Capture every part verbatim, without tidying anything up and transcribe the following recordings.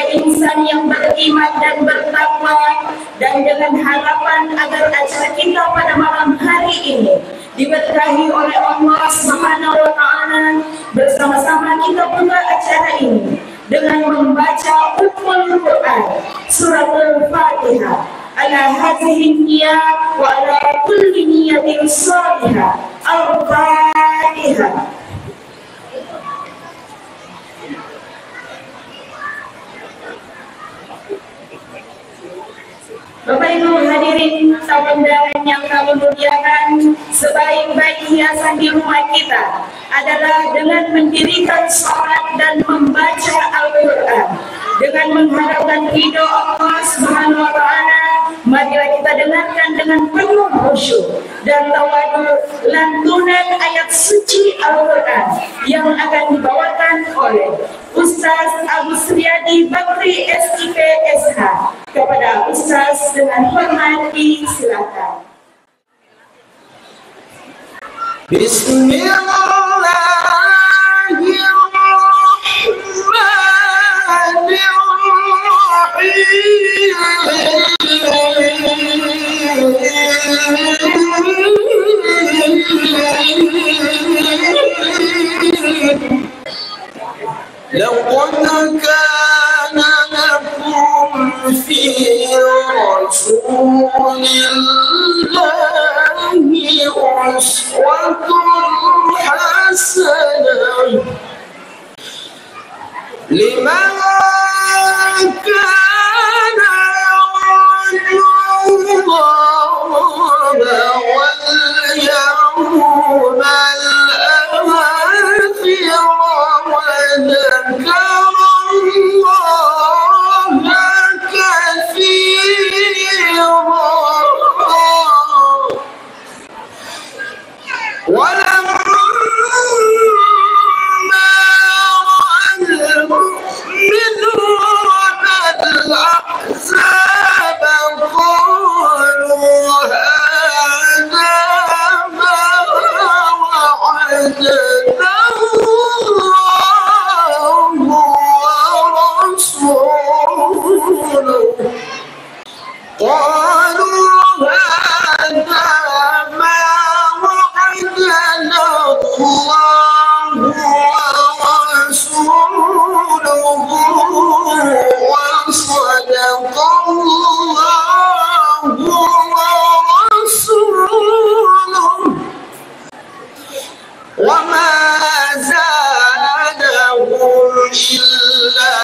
insan yang beriman dan bertakwa, dan dengan harapan agar acara kita pada malam hari ini diberkahi oleh Allah Subhanahu wa Ta'ala. Bersama-sama kita buka acara ini dengan membaca Ummul Quran, Suratul Fatihah. Ala hazihi niyah wa ala kulli niyatin salihah. Al-Fatihah. Bapak Ibu hadirin tamu undangan yang kami muliakan, sebaik-baik hiasan di rumah kita adalah dengan mendirikan salat dan membaca Al-Quran. Dengan mengharapkan ridho Allah Subhanahu wa Ta'ala, marilah kita dengarkan dengan penuh khusyuk dan tawadu lantunan ayat suci Al-Quran yang akan dibawakan oleh Ustaz Agus Riyadi Bakri, S I P, S H. Kepada Ustaz dengan hormat disilakan. Bismillahirrahmanirrahim. لقد كان لكم في رسول الله أسوة حسنة لمن كان يرجو الله واليوم الآخر وذكر الله كثيرا. ولما رأى المؤمنون الأحزاب قالوا هذا ما وعدنا الله ورسوله. قالوا هذا ما وعدنا الله ورسوله وصدق الله ورسوله وما زادهم إلا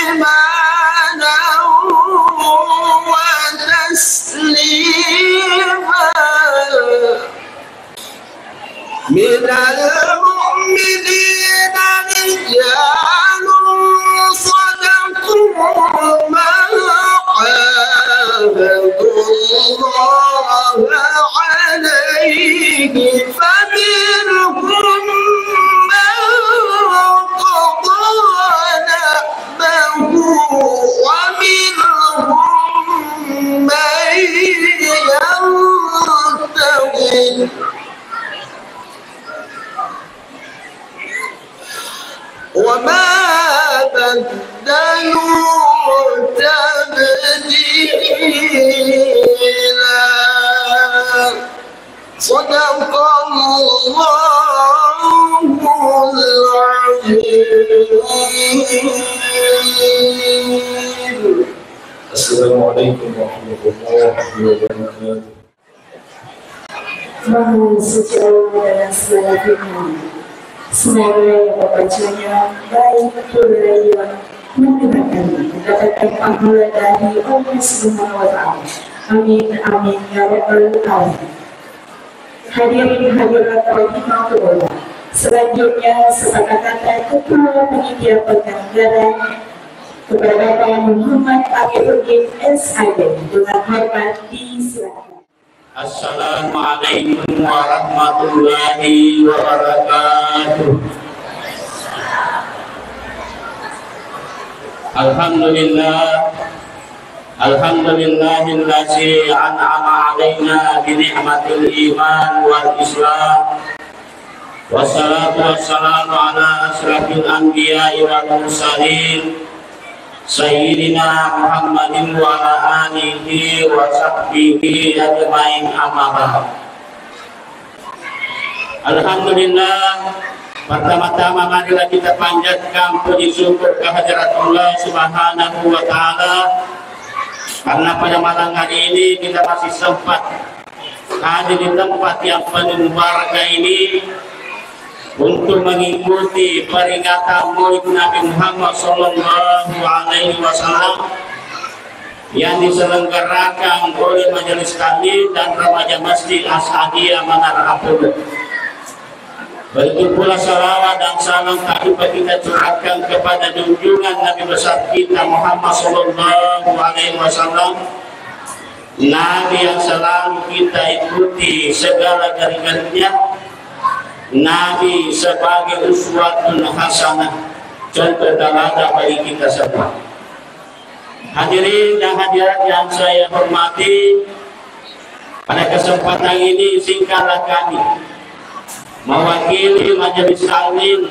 إيمانا وتسليما. من المؤمنين رجال صدقوا ما عاهدوا الله عليه فمنهم من قضى نحبه ومنهم من ينتظر وما بدلوا تبديلا. صدق الله العظيم. السلام عليكم ورحمة الله وبركاته. Maha Suci Allah dalam segala firman. Semoga yang membacanya baik pula yang mendengarkannya mendapatkan pahala dari Allah Subhanahu wa Ta'ala. Amin, amin, ya Rabbal Alamin. Hadirin hadirat rahimakumullah. Selanjutnya, sepakatan Ketua Panitia Penyelenggara kepada Bapak Muhammad Amiruddin, S I D, dengan hormat disilakan. Assalamualaikum warahmatullahi wabarakatuh. Alhamdulillah. Alhamdulillahillazi an'ama alaina bi ni'matil iman wal islam. Wassalatu wassalamu ala asyrafil anbiya'i wal mursalin, Sayyidina Muhammadin wa ala alihi wa sahbihi ajma'in, amma ba'd. Alhamdulillah, pertama-tama marilah kita panjatkan puji syukur kehadirat Allah Subhanahu wa Ta'ala, karena pada malam hari ini kita masih sempat hadir di tempat yang penuh barakah ini untuk mengikuti peringatan Maulid Nabi Muhammad sallallahu alaihi wasallam yang diselenggarakan oleh Majelis Taklim dan Remaja Masjid As'adiyah Menara Apollo. Begitu pula salawat dan salam tak lupa kita curahkan kepada junjungan Nabi besar kita Muhammad sallallahu alaihi wasallam, Nabi yang selalu kita ikuti segala gerak-geriknya, Nabi sebagai uswatun hasanah, contoh teladan bagi kita semua. Hadirin dan hadirat yang saya hormati, pada kesempatan ini izinkanlah kami mewakili Majelis Taklim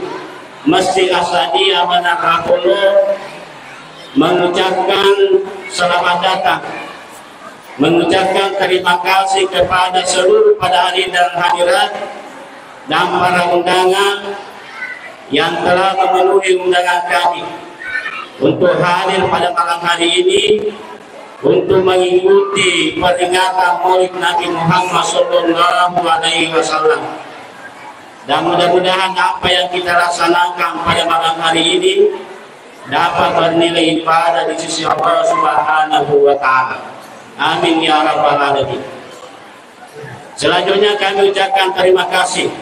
Masjid As'adiyah Menara Apollo mengucapkan selamat datang, mengucapkan terima kasih kepada seluruh pada hadirin dan hadirat dan para undangan yang telah memenuhi undangan kami untuk hadir pada malam hari ini untuk mengikuti peringatan Maulid Nabi Muhammad sallallahu alaihi wasallam. Dan mudah-mudahan apa yang kita laksanakan pada malam hari ini dapat bernilai ibadah di sisi Allah Subhanahu wa Ta'ala. Amin ya rabbal alamin. Selanjutnya, kami ucapkan terima kasih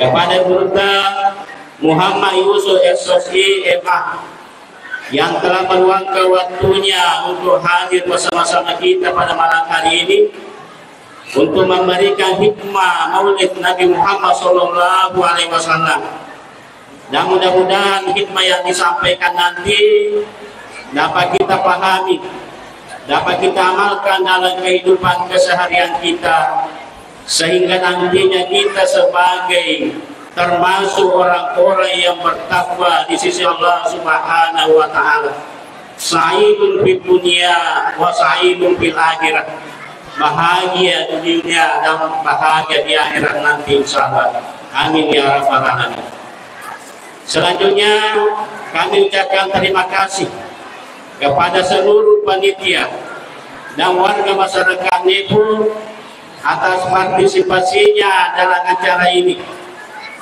kepada Gurutta Muhammad Yusuf, S S I, M A, yang telah meluangkan waktunya untuk hadir bersama-sama kita pada malam hari ini untuk memberikan hikmah Maulid Nabi Muhammad sallallahu alaihi wasallam. Dan mudah-mudahan hikmah yang disampaikan nanti dapat kita pahami, dapat kita amalkan dalam kehidupan keseharian kita, sehingga nantinya kita sebagai termasuk orang-orang yang bertakwa di sisi Allah Subhanahu wa Ta'ala. Sa'idun fid dunya wa sa'idun fil akhirah. Bahagia di dunia dan bahagia di akhirat nanti, insya Allah. Amin ya rabbal alamin. Selanjutnya, kami ucapkan terima kasih kepada seluruh panitia dan warga masyarakat Nepo atas partisipasinya dalam acara ini,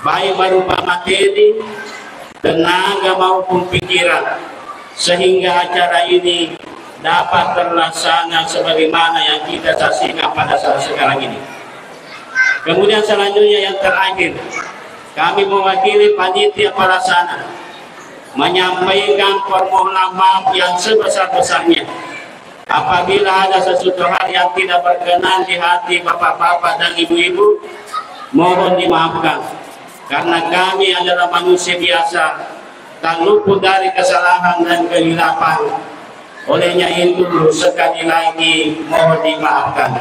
baik berupa materi, tenaga maupun pikiran, sehingga acara ini dapat terlaksana sebagaimana yang kita saksikan pada saat sekarang ini. Kemudian selanjutnya, yang terakhir, kami mewakili panitia pelaksana menyampaikan permohonan maaf yang sebesar-besarnya. Apabila ada sesuatu hal yang tidak berkenan di hati bapak-bapak dan ibu-ibu, mohon dimaafkan. Karena kami adalah manusia biasa, tak luput dari kesalahan dan kehilafan. Olehnya itu, sekali lagi mohon dimaafkan.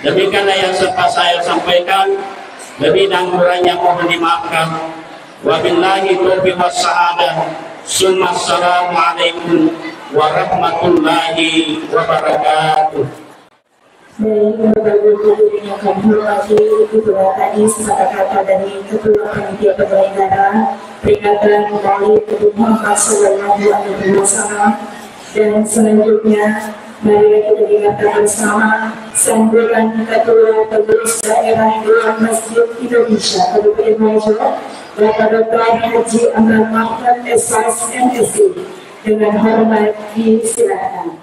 Demikianlah yang sempat saya sampaikan. Lebih dan kurangnya mohon dimaafkan. Wabillahi taufiq was sa'adah. Summa assalamualaikum warahmatullahi wabarakatuh. Baik, Bapak Ibu hadirin yang kami hormati, itulah tadi sepatah kata dari Ketua Panitia Penyelenggara peringatan Maulid Nabi Muhammad sallallahu alaihi wasallam. Dan selanjutnya, marilah kita dengarkan bersama sambutan Ketua Pengurus Daerah Dewan Masjid Indonesia Kabupaten Wajo, Bapak Doktor Haji Amran Mahmud, S S, M Si, dengan hormat disilakan.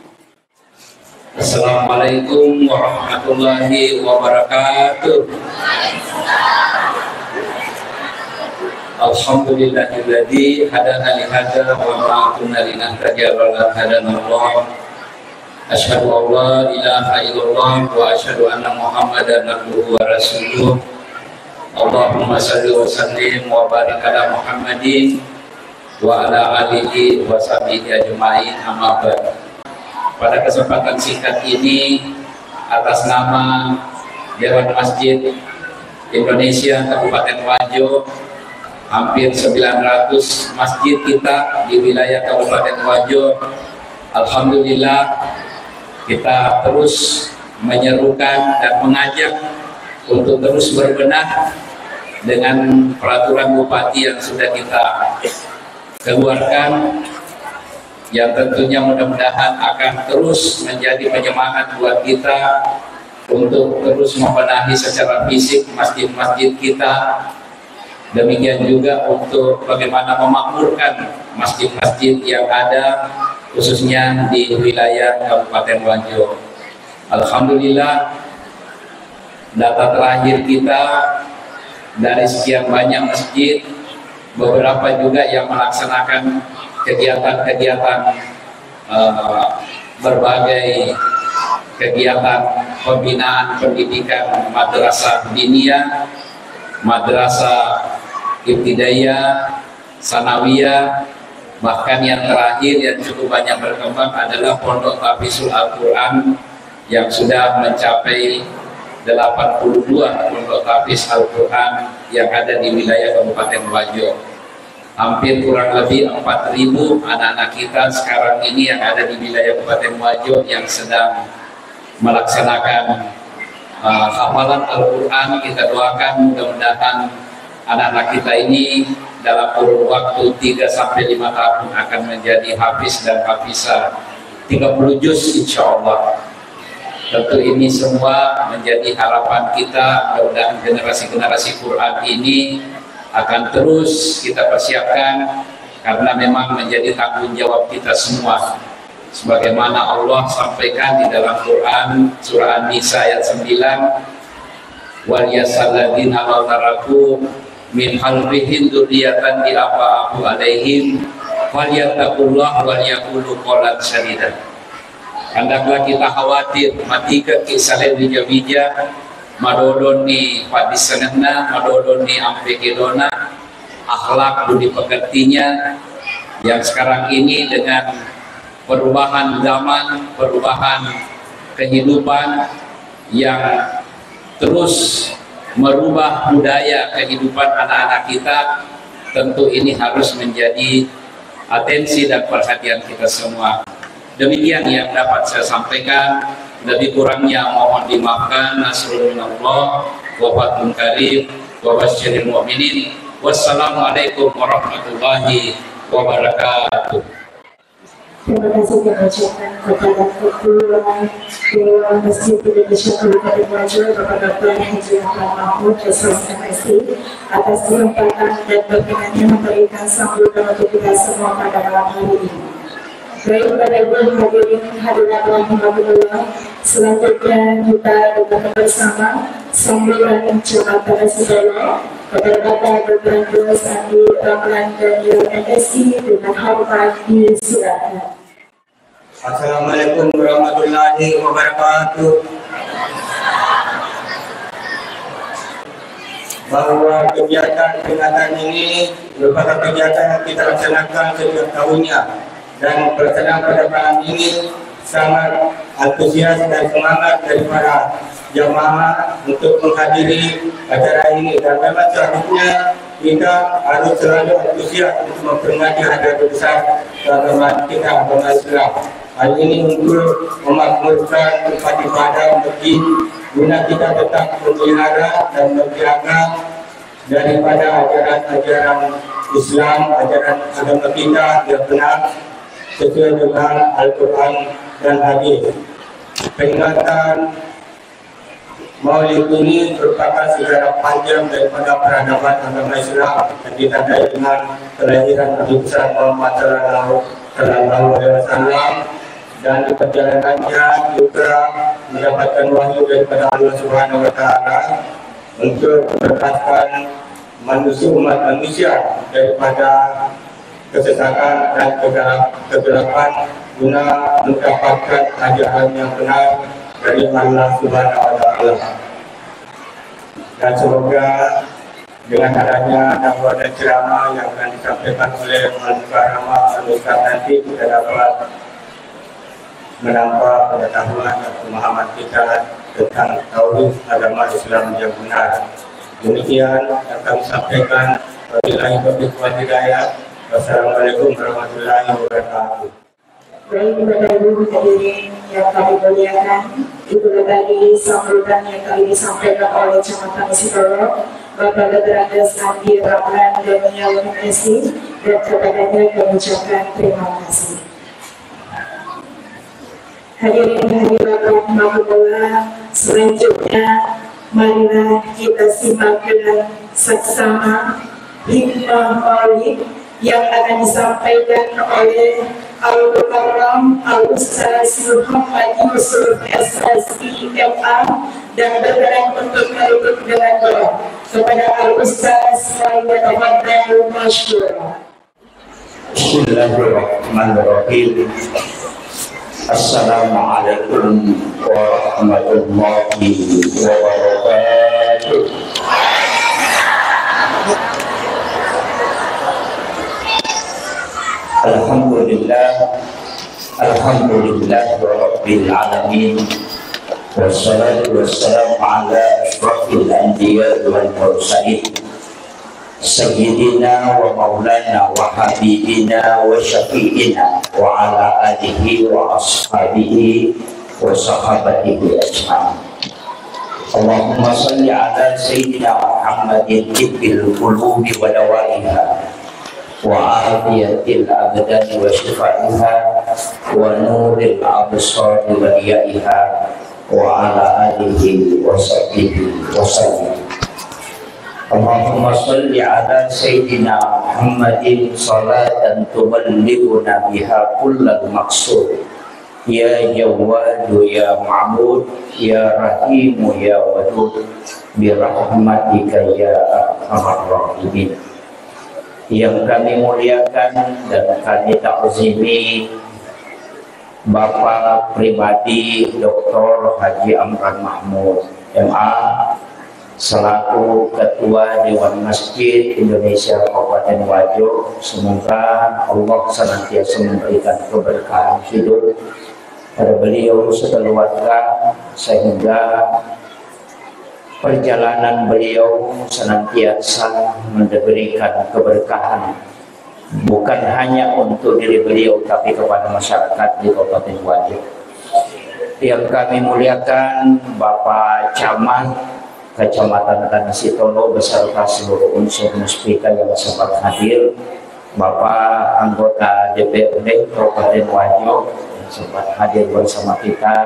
Assalamualaikum warahmatullahi wabarakatuh. Alhamdulillahilladzi hadana lihadza wa ma kunna linahtadiya laula an hadana Allah. Asyhadu an la ilaha illallah wa asyhadu anna Muhammadan abduhu wa rasuluh. Allahumma salli wa sallim wa barik ala Muhammadin wa ala alihi wa sahbihi ajma'in, amma ba'd. Pada kesempatan singkat ini, atas nama Dewan Masjid Indonesia, Kabupaten Wajo, hampir sembilan ratus masjid kita di wilayah Kabupaten Wajo. Alhamdulillah, kita terus menyerukan dan mengajak untuk terus berbenah dengan peraturan bupati yang sudah kita keluarkan, yang tentunya mudah-mudahan akan terus menjadi penyemangat buat kita untuk terus membenahi secara fisik masjid-masjid kita. Demikian juga untuk bagaimana memakmurkan masjid-masjid yang ada, khususnya di wilayah Kabupaten Wajo. Alhamdulillah, data terakhir kita, dari sekian banyak masjid, beberapa juga yang melaksanakan kegiatan-kegiatan, eh, berbagai kegiatan pembinaan pendidikan madrasah diniyah, madrasah ibtidaiyah, sanawiyah, bahkan yang terakhir yang cukup banyak berkembang adalah Pondok Tahfizul Al-Quran yang sudah mencapai delapan puluh dua pondok tahfiz Al-Quran yang ada di wilayah Kabupaten Wajo. Hampir kurang lebih empat ribu anak-anak kita sekarang ini yang ada di wilayah Kabupaten Wajo yang sedang melaksanakan, uh, hafalan Al-Quran. Kita doakan mudah-mudahan anak-anak kita ini dalam kurun waktu tiga sampai lima tahun akan menjadi hafiz dan hafizah tiga puluh juz, insya Allah. Tentu ini semua menjadi harapan kita, mudah-mudahan generasi-generasi Quran ini akan terus kita persiapkan, karena memang menjadi tanggung jawab kita semua. Sebagaimana Allah sampaikan di dalam Quran, surah An-Nisa ayat sembilan, "Wal yasalladzina law taraku min khalfihim dzurriyyatan dha'afan alaihim falyattaqullah wal yaqulu qawlan sadida." Hendaklah kita khawatir, matikekki salai wija-wija, madodonni paddissengenna, madodonni ampe kedona, akhlak budi pekertinya, yang sekarang ini dengan perubahan zaman, perubahan kehidupan yang terus merubah budaya kehidupan anak-anak kita, tentu ini harus menjadi atensi dan perhatian kita semua. Demikian yang dapat saya sampaikan. Lebih kurangnya mohon dimaafkan. Nasrun minallah wa fathun qarib wa basyiril mu'minin. Wassalamualaikum warahmatullahi wabarakatuh. Terima kasih kami ucapkan kepada Ketua Dewan Masjid Indonesia Kabupaten Wajo, Bapak Doktor Haji Ahmad Mahmud, S S, M Si, atas kesempatan dan berkenannya memberikan sambutan untuk kita semua pada malam hari ini. Baik, Bapak Ibu hadirin hadirat rahimakumullah, selanjutnya kita dengarkan bersama sambutan ceramah terlebih dahulu kepada Bapak Doktor Andi Ramlan Daniel, M Si, dengan hormat disilakan. Assalamualaikum warahmatullahi wabarakatuh. Bahwa kegiatan peringatan ini merupakan kegiatan yang kita laksanakan setiap tahunnya, dan pelaksanaan pada malam ini sangat antusias dan semangat dari para jamaah untuk menghadiri acara ini, dan memang seharusnya kita harus selalu antusias untuk memperingati hari besar keagamaan kita, agama Islam. Hal ini untuk memakmurkan tempat ibadah, masjid, guna kita tetap memelihara dan menjaga daripada ajaran-ajaran Islam, ajaran agama kita yang benar sesuai dengan Al-Quran dan Hadis. Peringatan Maulid ini merupakan sejarah panjang daripada peradaban agama Islam yang ditandai dengan kelahiran Nabi besar Muhammad sallallahu, sallallahu alaihi wasallam, dan di perjalanannya juga mendapatkan wahyu daripada Allah Subhanahu wa Ta'ala untuk melepaskan manusia, umat manusia daripada kesesatan dan kegela-, kegelapan guna mendapatkan ajaran yang benar dari Allah Subhanahu wa Ta'ala. Dan semoga dengan adanya dakwah dan ceramah yang akan disampaikan oleh Al-Mukarramah Al-Ustaz nanti, kita dapat menambah pengetahuan dan pemahaman kita tentang tauhid agama Islam yang benar. Demikian yang kami sampaikan. Wabillahi taufiq wal hidayah. Wassalamualaikum warahmatullahi wabarakatuh. Baik, Bapak Ibu hadirin yang kami muliakan, itulah tadi sambutan yang tadi disampaikan oleh Camat Tani Sitolo, Bapak Letragas Andi Rahman Daniel M Si, dan kepadanya kami ucapkan terima kasih. Hadirin hadirat rahimakumullah, selanjutnya marilah kita simak dengan saksama hikmah maulid yang akan disampaikan oleh Al-Mukarram Al-Ustaz Muhammad Yusuf S S I M A dan berkenan untuk menutup dengan doa kepada Al-Ustaz Muhammad Fadl Masyur. Bismillahirrahmanirrahim. Assalamualaikum warahmatullahi wabarakatuh. Alhamdulillah. Alhamdulillah rabbil alamin. Wassalatu wassalamu ala asyrafil anbiya wal mursalin. Sayyidina wa maulana wa habibina wa syafi'ina wa ala alihi wa ashabihi wa sahabatihi ajma'in. Allahumma salli ala Sayyidina Muhammadin tibbil qulubi wa dawaiha wa afiyatil abdani wa shifaiha wa nuril absari wa diyaiha wa ala alihi wa sahbihi wa sallim. Allahumma salli ala Sayyidina Muhammadin salatan tuballighuna biha kullal maqsud. Ya Jawwadu ya Ma'bud, ya Rahimu ya Wadud, birahmatika ya arhamar rahimin. Yang kami muliakan dan kami takzimi Bapak Pribadi Doktor Haji Amran Mahmud, M A, selaku Ketua Dewan Masjid Indonesia Kabupaten Wajo, semoga Allah senantiasa memberikan keberkahan hidup pada beliau sekeluarga, sehingga perjalanan beliau senantiasa memberikan keberkahan bukan hanya untuk diri beliau, tapi kepada masyarakat di Kabupaten Wajo. Yang kami muliakan Bapak Camat Kecamatan Tani Sitolo beserta seluruh unsur Muspika yang sempat hadir, Bapak anggota D P R D Kabupaten Wajo yang sempat hadir bersama kita,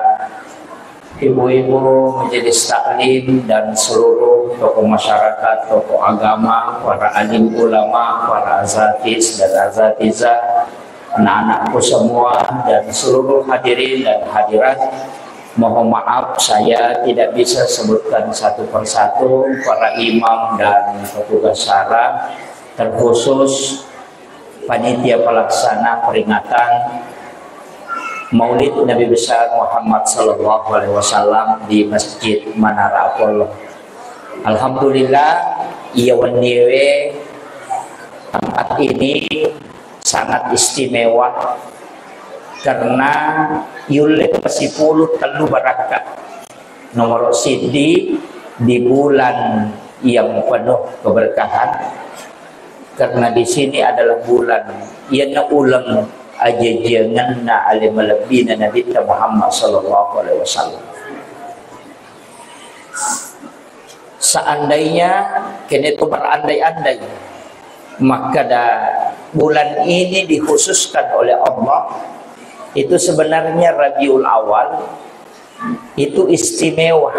ibu-ibu majelis taklim dan seluruh tokoh masyarakat, tokoh agama, para alim ulama, para azatis dan azatizah, anak-anakku semua, dan seluruh hadirin dan hadirat. Mohon maaf, saya tidak bisa sebutkan satu persatu para imam dan petugas syara, terkhusus panitia pelaksana peringatan Maulid Nabi Besar Muhammad sallallahu alaihi wasallam di Masjid Menara Apollo. Alhamdulillah, iya wenniwe tempat ini sangat istimewa karena yulle pasipulu tellu barakka. Nomor siddi di bulan yang penuh keberkahan, karena di sini adalah bulan iyana uleng ajajiangenna ale malebbina Nabitta Muhammad sallallahu alaihi wasallam. Seandainya kene to berandai-andai, maka da bulan ini dikhususkan oleh Allah, itu sebenarnya Rabiul Awal, itu istimewa.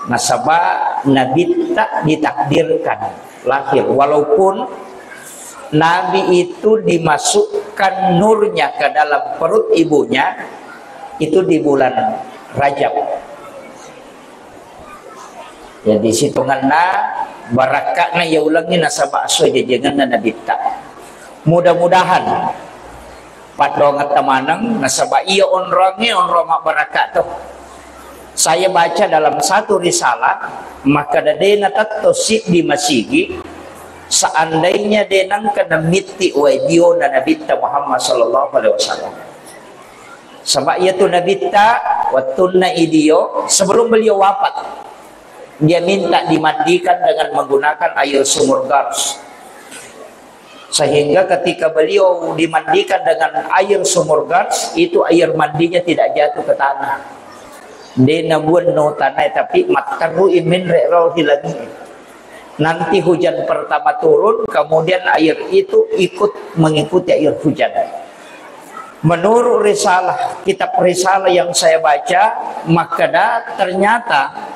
Nasaba Nabitta ditakdirkan lahir, walaupun Nabi itu dimasukkan nurnya ke dalam perut ibunya itu di bulan Rajab. Jadi sitongenna barakka'na iya ulengnge nasaba esso jajiangenna Nabitta. Mudah-mudahan paddoangetta maneng nasaba iya onroangnge onroang mabbarakka to. Saya baca dalam satu risalah, makkeda de natetto siddi masigi seandainya de nengka namitti wae biona Nabitta Muhammad sallallahu alaihi wasallam. Saba iyatu Nabitta wettunna idio sebelum beliau wafat. Dia minta dimandikan dengan menggunakan air sumur Gars. Sehingga ketika beliau dimandikan dengan air sumur Gars, itu air mandinya tidak jatuh ke tanah. De nabuang no tanah, tapi matteru imin rero hilangi. Nanti hujan pertama turun, kemudian air itu ikut mengikuti air hujan. Menurut risalah, kitab risalah yang saya baca, makkeda ternyata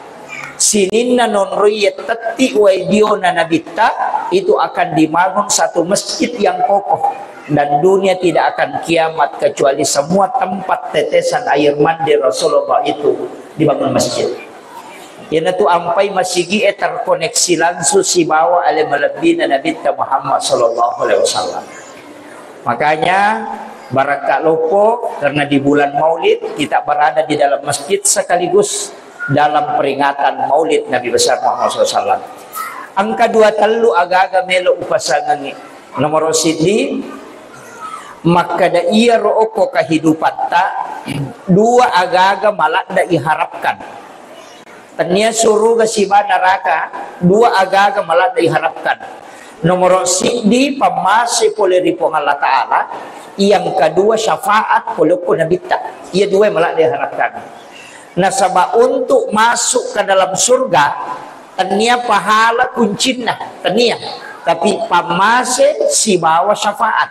sininna nonroi tetti wae diona nabitta itu akan dibangun satu masjid yang kokoh, dan dunia tidak akan kiamat kecuali semua tempat tetesan air mandi Rasulullah itu dibangun masjid. Iyanatu ampai masigi'e terkoneksi langsung sibawa ale malebbina Nabitta Muhammad sallallahu alaihi wasallam. Makanya, barakka loppo karena di bulan Maulid kita berada di dalam masjid sekaligus dalam peringatan Maulid Nabi besar Muhammad sallallahu alaihi wasallam. Engka dua tellu agaga melo upasangengi. Nomoro siddi, makkeda iyaro okko kehidupatta, dua agaga maladda iharapkan. Tennia suruga siba neraka, dua agaga maladda iharapkan. Nomoro siddi, pammase pole ri Puang Allah Ta'ala, yang kedua, syafaat pole okko nabitta. Iya dua maladda iharapkan. Nasaba untuk masuk ke dalam surga, tennia pahala kuncinna, tennia. Tapi pammase sibawa syafaat.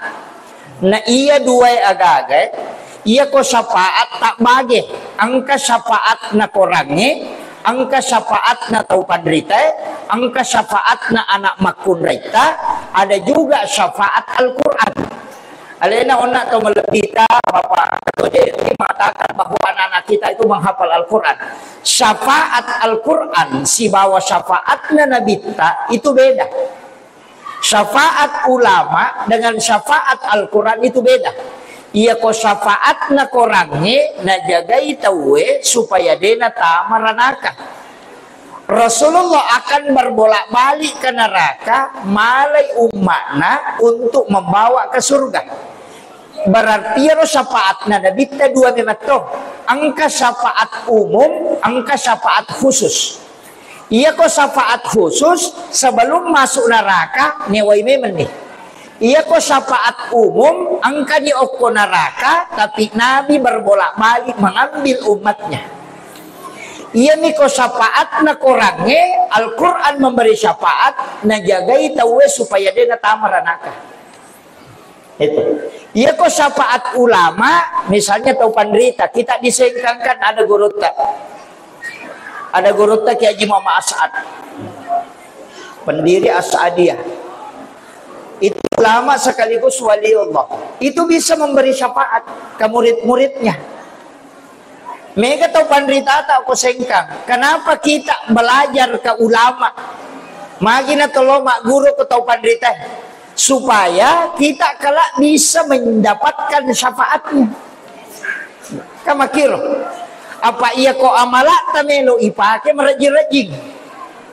Na iya duae agaga, iyako syafaat tabbage, engka syafaatna korangnge, engka syafaatna tau panritae, engka syafaatna anak makkunraitta, ada juga syafaat Al-Quran. Alena onna to malebbita, Bapak Ketua D P mengatakan bahwa anak-anak kita itu menghafal Al-Quran. Syafaat Al-Quran sibawa syafaatna nabitta itu beda. Syafaat ulama dengan syafaat Al-Quran itu beda. Iyako syafaatna korangnge najagai tauwe supaya dena tama ranaka. Rasulullah akan berbolak-balik ke neraka, malai umma'na untuk membawa ke surga. Berarti iyaro syafaatna nabitta dua memetto. Engka syafaat umum, engka syafaat khusus. Iyako syafaat khusus, sebelum masuk neraka, newai memenni. Iyako syafaat umum, engkani okko neraka, tapi Nabi berbolak-balik mengambil umatnya. Iyamiko syafaatna korangnge, Al-Quran memberi syafaat, najagai tauwe supaya dena tama ranaka. Itu. Iyako syafaat ulama, misalnya tau panrita, kita di Sengkang kan ada gurutta. Ada gurutta Kiai Haji Muhammad As'ad. Pendiri As'adiyah. Itu ulama sekaligus wali Allah. Itu bisa memberi syafaat ke murid-muridnya. Mega tau panritata ko Sengkang. Kenapa kita belajar ke ulama? Magi na tolo magguru ke tau panrita. Supaya kita kelak bisa mendapatkan syafaatnya. Kamakiro. Apa iya ko amalata melo ipake merajing-rajing.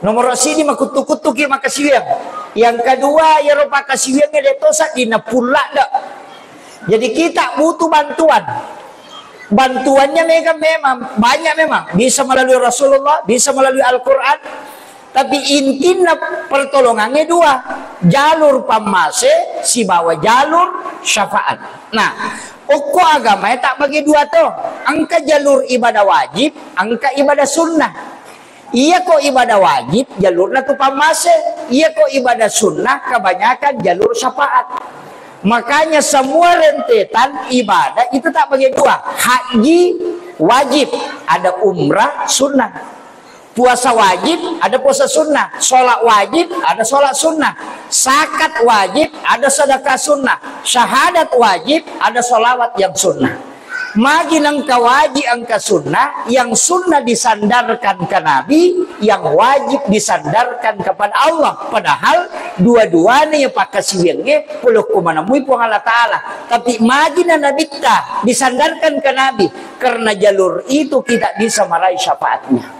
Nomor sini makuttu-kuttuki makasiwiang. Yang kedua, ya rupa kasiwiangnya detosa dinapulla dak. Jadi kita butuh bantuan. Bantuannya mega memang, banyak memang. Bisa melalui Rasulullah, bisa melalui Al-Quran. Tapi intinna pertolongannya dua. Jalur pammase, sibawa jalur syafaat. Nah, okko agamae tak bagi dua to. Engka jalur ibadah wajib, engka ibadah sunnah. Iyako ibadah wajib, jalurna tu pammase. Iyako ibadah sunnah, kebanyakan jalur syafaat. Makanya semua rentetan ibadah itu tak bagi dua. Haji wajib, ada umrah sunnah. Puasa wajib, ada puasa sunnah. Sholat wajib, ada sholat sunnah. Zakat wajib, ada sedekah sunnah. Syahadat wajib, ada sholawat yang sunnah. Magi nengka wajib engka sunnah, yang sunnah disandarkan ke Nabi, yang wajib disandarkan kepada Allah. Padahal dua-duanya ya pakkasiwiangnge pole ko manemui Puang Allah Ta'ala. Tapi magi na Nabitta disandarkan ke Nabi, karena jalur itu kita bisa meraih syafaatnya.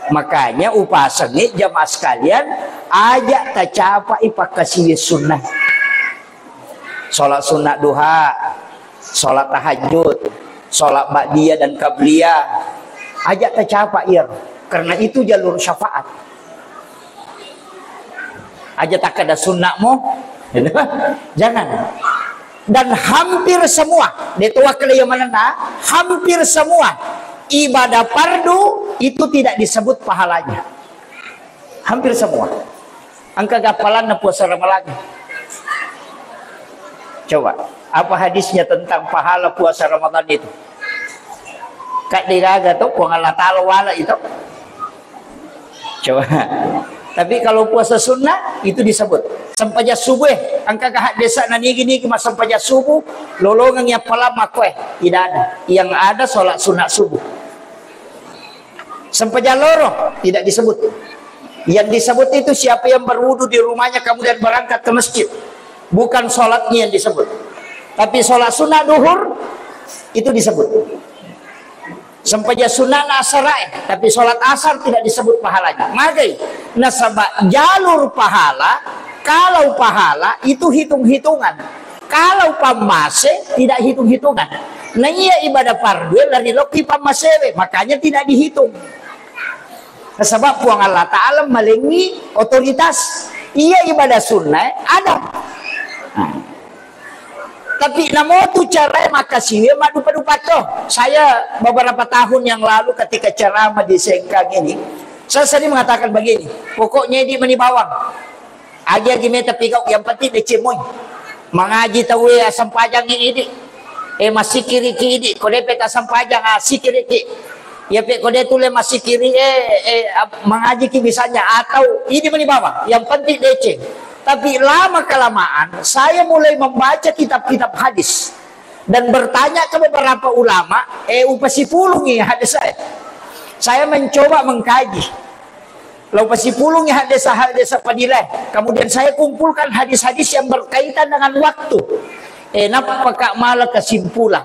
Makanya upasengnge jamaah sekalian, aja tacapai pakkasiwi sunnah. Sholat sunnah duha, sholat tahajud, sholat ba'diyah dan qabliyah. Aja tacapa iyaro. Karena itu jalur syafaat. Aja takkeda sunna'mo. Jangan. Dan hampir semua, de' to wakkeda iya manenna, hampir semua ibadah fardu itu tidak disebut pahalanya. Hampir semua. Engka gappalanna puasa Ramadan. Coba, apa hadisnya tentang pahala puasa Ramadan itu? Kadde gaga to, Puang Allah Ta'ala wala itu. Coba. Tapi kalau puasa sunnah, itu disebut. Sempajang subuh, eh, engka gak haddesa na nigi-nigi ma sempajang subuh, lolongang yang palang makkoe. Tidak ada. Yang ada sholat sunat subuh. Sempajang loro tidak disebut. Yang disebut itu siapa yang berwudu di rumahnya kemudian berangkat ke masjid. Bukan sholatnya yang disebut. Tapi sholat sunnah duhur itu disebut. Sempajang sunnah asar, eh, tapi sholat asar tidak disebut pahalanya. Magai, nasaba jalur pahala, kalau pahala itu hitung-hitungan. Kalau pammase tidak hitung-hitungan. Nah, iya ibadah fardu lari lokki pammasewe, makanya tidak dihitung. Sebab Puang Allah Ta'ala malengi otoritas. Iya ibadah sunnah ada. Nah. Tapi namotu cara makasiwe madupa-dupa to. Saya beberapa tahun yang lalu ketika ceramah di Sengkang ini, saya sering mengatakan begini, pokoknya ini meni bawang. Agi-agi meta pigau, yang penting deceng moi. Mangaji tauwe, assempajangngi idi. Eh, massikiriki idi. Ko depe tassempajang, ah, sikiriki. Iya pe ko de tulle massikiri, eh, eh, ap-, mangajiki misalnya, atau idi meni bawang. Yang penting deceng. Tapi lama kelamaan, saya mulai membaca kitab-kitab hadis dan bertanya ke beberapa ulama, eh, upasipulungi hadis saya. Saya mencoba mengkaji. Lau pasipulungi haddesa-haddesa fadilah. Kemudian saya kumpulkan hadis-hadis yang berkaitan dengan waktu. Eh, nappaka mala kesimpulan.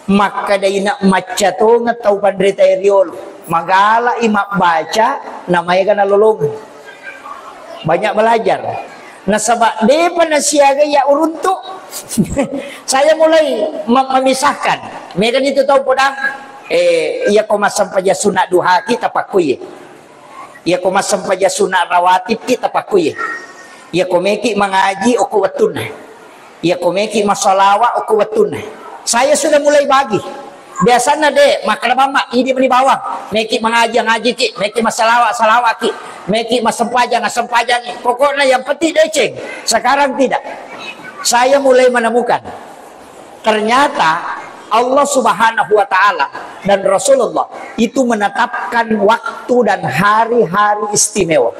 Makkadaina macca tongeng tau panrita riolo. Magalai mabbaca, namaega nalolongeng. Banyak belajar. Nasaba depa nasiaga iya uruntu. Saya mulai mem-, memisahkan. Mega nitu tau podang, eh, iya ko massempajang sunat duhaki tapakkuye. Iya ko massempajang sunat rawatibki tapakkuye. Iya ko meki mangaji okko wettunna. Iya ko meki massalawa okko wettunna. Saya sudah mulai bagi. Biasanna de, makkeda mamma, idi meni bawang. Meki mangaji, ngajiki, meki massalawa, salawaki, meki massempajang, assempajangi. Pokokna yang penting deceng. Sekarang tidak. Saya mulai menemukan. Ternyata Allah Subhanahu wa Ta'ala dan Rasulullah itu menetapkan waktu dan hari-hari istimewa.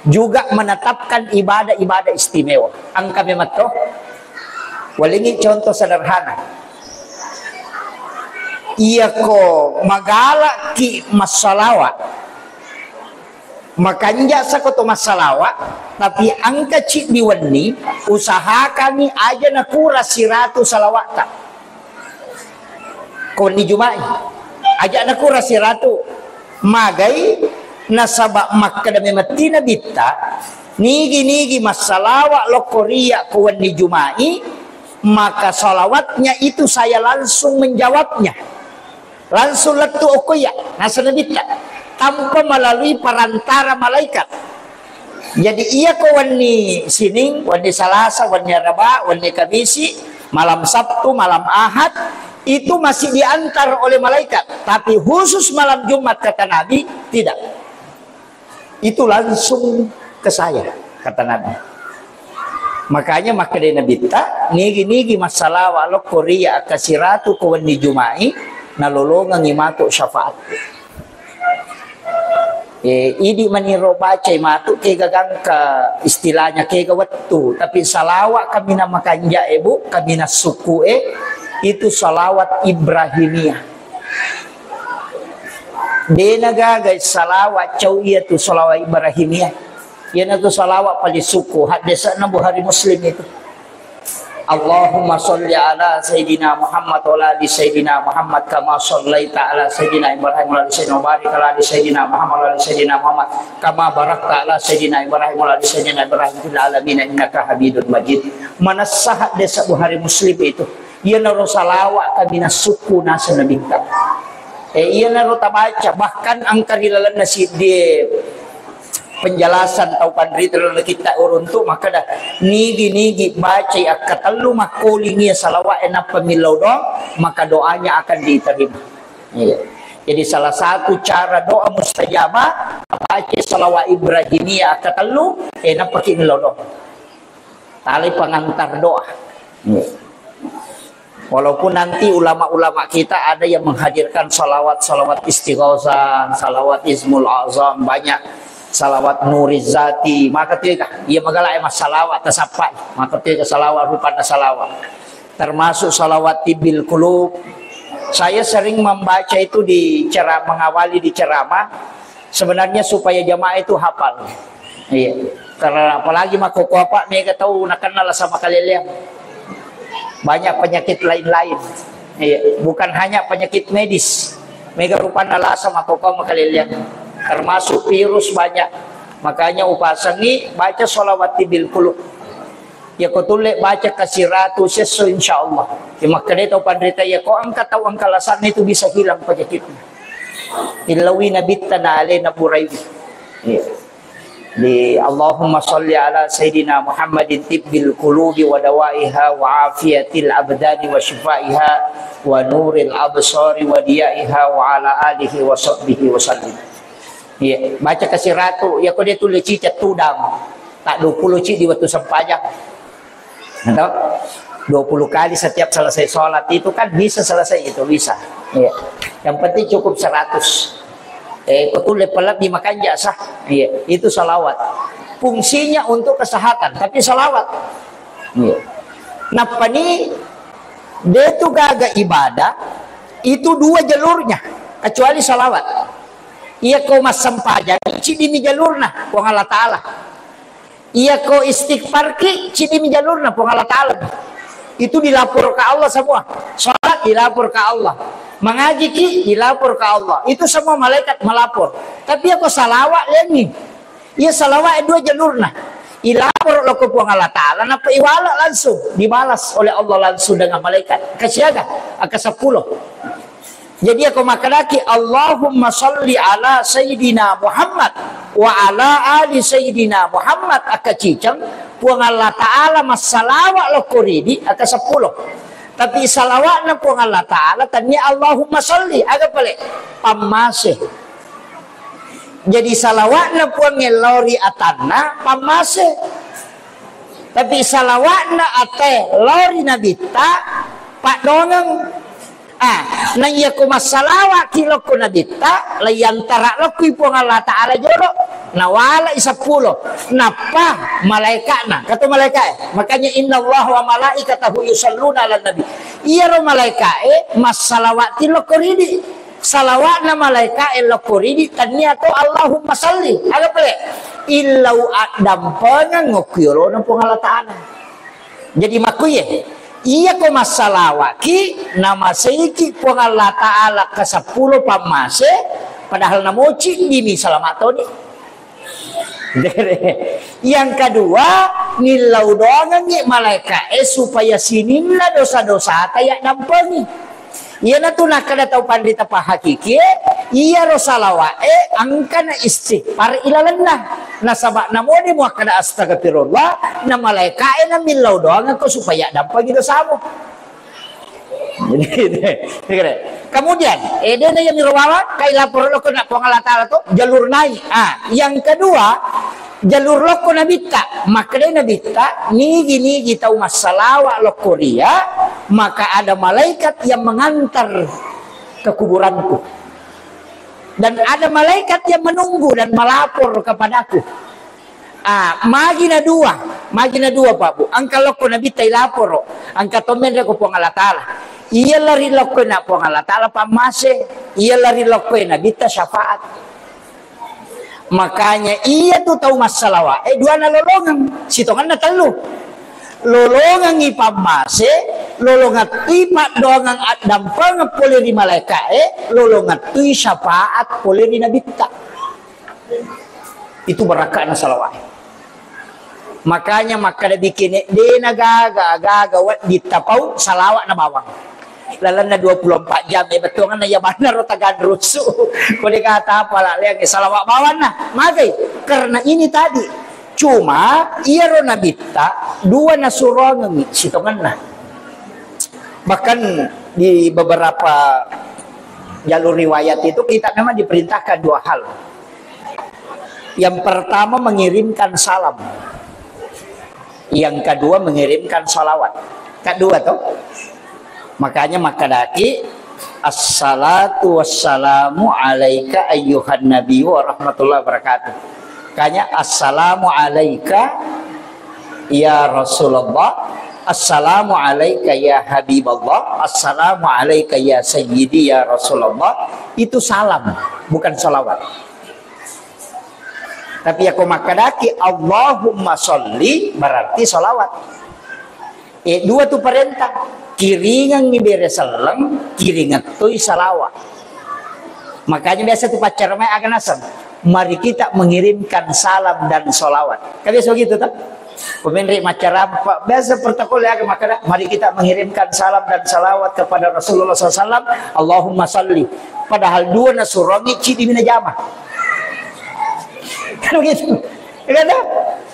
Juga menetapkan ibadah-ibadah istimewa. Engka memang to. Walingi contoh sederhana. Iya ko magalaki massalawa, makanja sako to massalawa, tapi engka ciddi wenni, usahakani aja nakura siratu salawata. Ko wenni Juma'i, aja nakura siratu. Magai, nasaba makkeda memetti Nabitta, nigi-nigi massalawa lokko riya ko wenni Juma'i, maka salawatnya itu saya langsung menjawabnya. Langsung lettu okko iya, naseng Nabitta, tanpa melalui perantara malaikat. Jadi iya ko wenni Sining, wenni Salasa, wenni Araba, wenni Kamisi, malam Sabtu, malam Ahad, itu masih diantar oleh malaikat. Tapi khusus malam Jumat, kata Nabi, tidak. Itu langsung ke saya, kata Nabi. Makanya makkeda Nabitta, nigi-nigi massalawa lokko riya akasiratu ko wenni Juma'i, nalolongengi matu syafaat. Eh, idi maniro bacai matu kega gangka, istilahnya kega wettu, tapi salawat kaminang makanja e, Bu, kaminang suku e, itu salawat Ibrahimiyah. Dena gaga salawat cau iya tu salawat Ibrahimiyah. Iyanatu salawat paling suku, haddese'na Bukhari Muslim itu. Allahumma salli ala Sayyidina Muhammad wa ala ali Sayyidina Muhammad kama sallaita ala Sayyidina Ibrahim wa ala ali Sayyidina, wa barik ala ali Sayyidina Muhammad wa ala ali Sayyidina Muhammad kama barakta ala Sayyidina Ibrahim wa ala ali Sayyidina Ibrahim fil alamin innaka Hamidun Majid. Manessa haddese Bukhari Muslim itu. Iyanaro salawat kaminang suku naseng Nabitta. Eh, iyanaro tabaca, bahkan engka ri lalenna siddi penjelasan tau panrita lalenna kitta uruntu makkeda, nigi-nigi bacai akkatellu makkoling iya salawat e nappa millau doang, maka doanya akan diterima. Iya. Jadi salah satu cara doa mustajabah, baca salawat Ibrahimiyah akkatellu, eh, nappaki millau doang. Tali pengantar doa. Iya. Walaupun nanti ulama-ulama kita ada yang menghadirkan salawat, salawat istighosah, salawat ismul azam, banyak salawat nuriz zati, maka tiga, iya magala emang salawat tasappai, maka tiga salawat rupanna salawat. Termasuk salawat tibbil qulub. Saya sering membaca itu di ceramah, mengawali di ceramah, sebenarnya supaya jamaah itu hafal. Iya. Karena apalagi makkokkoe apa mega tau nakenna lasa makaleleang. Banyak penyakit lain-lain. Iya. Bukan hanya penyakit medis. Mega rupanna lasa makkokkoe makaleleang. Termasuk virus banyak. Makanya upasengi baca sholawat tibbil qulub. Iya ko tulle baca kasiratu sesso, insya Allah. Iya makkeda tau panrita, iya ko engka tau engka lasanna itu bisa hilang penyakitnya. Illawi nabitta na alena buraiwi. Iya. Di Allahumma salli ala Sayyidina Muhammadin tibbil qulubi wa dawaiha wa afiyatil abdani wa shifaiha wa nuril absari wa diyaiha wa ala alihi wa sahbihi wa sallim. Iya, baca kasiratu, iya ko de tulle cicak tudang. Tak dua puluh cik di waktu sempajang. Atau dua puluh kali setiap selesai sholat itu kan bisa selesai itu, bisa. Iya. Yang penting cukup seratus. Eh, betul level lebih makanja sah. Iya, itu salawat. Fungsinya untuk kesehatan, tapi salawat. Iya. Nappani de tu gaga ibadah itu dua jalurnya, kecuali salawat. Iya ko massempajang, cidimi jalurna Puang Allah Ta'ala. Iya ko istighfar ki, cidimi jalurna Puang Allah Ta'ala. Itu dilapor ke Allah semua. Sholat dilapor ke Allah. Mengaji ki, dilapor ke Allah. Itu semua malaikat melapor. Tapi iya ko salawat lengi. Iya salawat dua jalurna. Ilapor lo ke Puang Allah Ta'ala, napa iwala langsung. Dibalas oleh Allah langsung dengan malaikat. Kesiaga, angka sepuluh. Jadi aku makkedaki, "Allahumma salli ala Sayyidina Muhammad wa ala ali Sayyidina Muhammad," akka ciceng, Puang Allah Ta'ala massalawa lokko ridi, akka seppulo. Tapi salawatna Puang Allah Ta'ala, tania Allahumma salli, aga pale? Pammase. Jadi salawatna Puang lao ri atanna, pammase. Tapi salawatna ate lao ri nabitta, paddongeng. Ah, na iya ko massalawaki lokko nabitta, laiyantara lokkoi Puang Allah Ta'ala jolo, nawalai seppulo, nappa malaikatna, kata malaikae, makanya inna Allah wa malaikatahu yusalluna ala nabi. Iyaro malaikae massalawati lokko ridi. Salawatna malaikae lokko ridi, tania to Allahumma salli. Aga pale? Illau addampengeng okko yolona Puang Allah Ta'ala. Jadi makkuye, iya ko massalawaki, namaseiki Puang Allah Ta'ala ke seppulo pammase, padahal namoci dimi salama toni. Yang kedua, nillau doangengngi malaikae supaya sininna dosa-dosata yaddampengi. Iyanatu nakkeda tau panrita pahakikie, iyaro salawa'e engkana istighfar ilalenna. Nasaba namode muakkeda astagfirullah, na malaikae namillau doangekko supaya dampengi dosamu. Jadi, kemudian, eh, dena yang mirowawa, kai lapor lokko na Puang Allah Ta'ala to, jalur naik. Ah, yang kedua, jalur lokko nabitta, makkedai nabitta, nigi-nigi tau massalawa lokko ria, maka ada malaikat yang mengantar ke kuburanku. Dan ada malaikat yang menunggu dan melapor kepadaku. Ah, magi na dua, magi na dua, Pak Bu. Engka lokko nabitta ilaporo, engka to menre ko Puang Allah Ta'ala. Iya lari lokko na Puang Allah Ta'ala pammase, iya lari lokko nabitta syafaat. Makanya iya tu tau massalawa, eh, dua na lolongeng, sitonganna tellu. Lolongengi pammase, lolongettui paddoangeng addampengeng pole ri malaikae, lolongettui syafaat pole ri nabitta. Itu barakka'na salawat. Makanya makkeda bikine, dena gaga, gaga wedding tapau salawat na bawang. Lalenna dua puluh empat jam, eh, bettuanna iya bannaro taganrusu. Ko de kata apa la leang, eh, salawat bawanna. Magai? Karena ini tadi. Cuma, iyaro nabitta, dua nasurongengi sitongenna. Bahkan di beberapa jalur riwayat itu kita memang diperintahkan dua hal. Yang pertama mengirimkan salam. Yang kedua mengirimkan salawat. Kedua tuh. Makanya makkedaki, "Assalatu wassalamu alaika ayyuhan nabiyyu wa rahmatullahi wabarakatuh." Makanya, "Assalamu alaika ya Rasulullah, assalamu alaika ya Habiballah, assalamu alaika ya Sayyidi ya Rasulullah." Itu salam, bukan salawat. Tapi yako makkedaki Allahumma sholli, berarti salawat. Eh, dua tu parenta. Kiringengngi bere selleng, kiringettoi salawat. Makanya biasa tu paccara mai aga naseng, "Mari kita mengirimkan salam dan salawat." Kan biasa begitu, toh? Pemenri macarampa, biasa protokol ya, makkeda, "Mari kita mengirimkan salam dan salawat kepada Rasulullah sallallahu alaihi wasallam, Allahumma salli." Padahal dua nasurongi, cidi mina jama. Kan begitu. Ya kan, toh?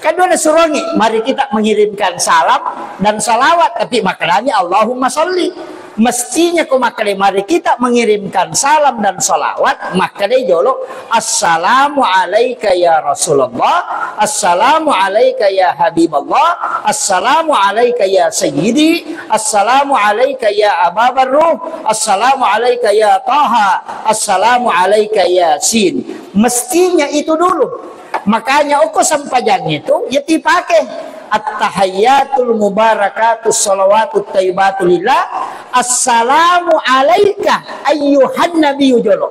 Kan dua nasurongi, "Mari kita mengirimkan salam dan salawat," tapi maknanya Allahumma salli. Mestinya ko makkeda, "Mari kita mengirimkan salam dan salawat," makkeda jolo, "Assalamu alaika ya Rasulullah, assalamu alaika ya Habiballah, assalamu alaika ya Sayyidi, assalamu alaika ya Aba Barruh, assalamu alaika ya Taha, assalamu alaika ya Sin." Mestinya itu dulu. Makanya okko sempajang itu, ya, dipake. At-tahiyyatul mubarakatus shalawatut thayyibatu lillah. Assalamu alaika ayyuhan nabiyyu jolo.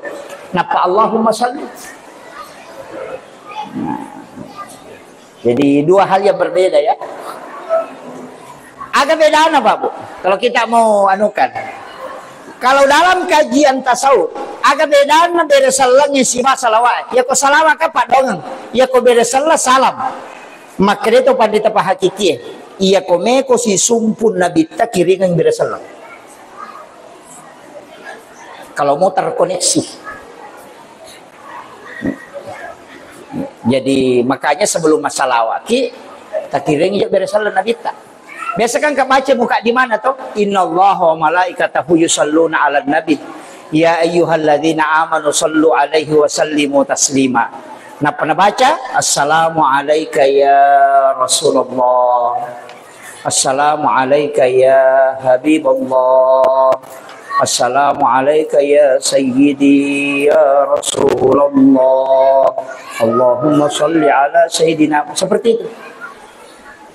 Napa Allahumma shalli? Nah. Jadi dua hal yang berbeda ya. Aga bedana, Pak, Bu? Kalau kita mau anukan. Kalau dalam kajian tasawuf, aga bedana bere sellengnge siba salawat. Yako salawat kan paddoangeng. Yako bere selleng salam. Makkeda to pandita pahakikie. Iyako meko sisumpun nabitta kiringeng bere selleng. Kalau mau terkoneksi. Jadi, makanya sebelum masalawaki, takiring je bere selleng nabitta. Biasa kan kabaca muka di mana toh? "Innallaha wa malaikatahu yusalluna 'alan nabi. Ya ayyuhalladzina amanu sallu 'alaihi wa sallimu taslima." Napa nabaca? "Assalamu alaika ya Rasulullah. Assalamu alaika ya Habiballah. Assalamu alaika ya Sayyidi ya Rasulullah. Allahumma salli ala Sayyidina." Seperti itu.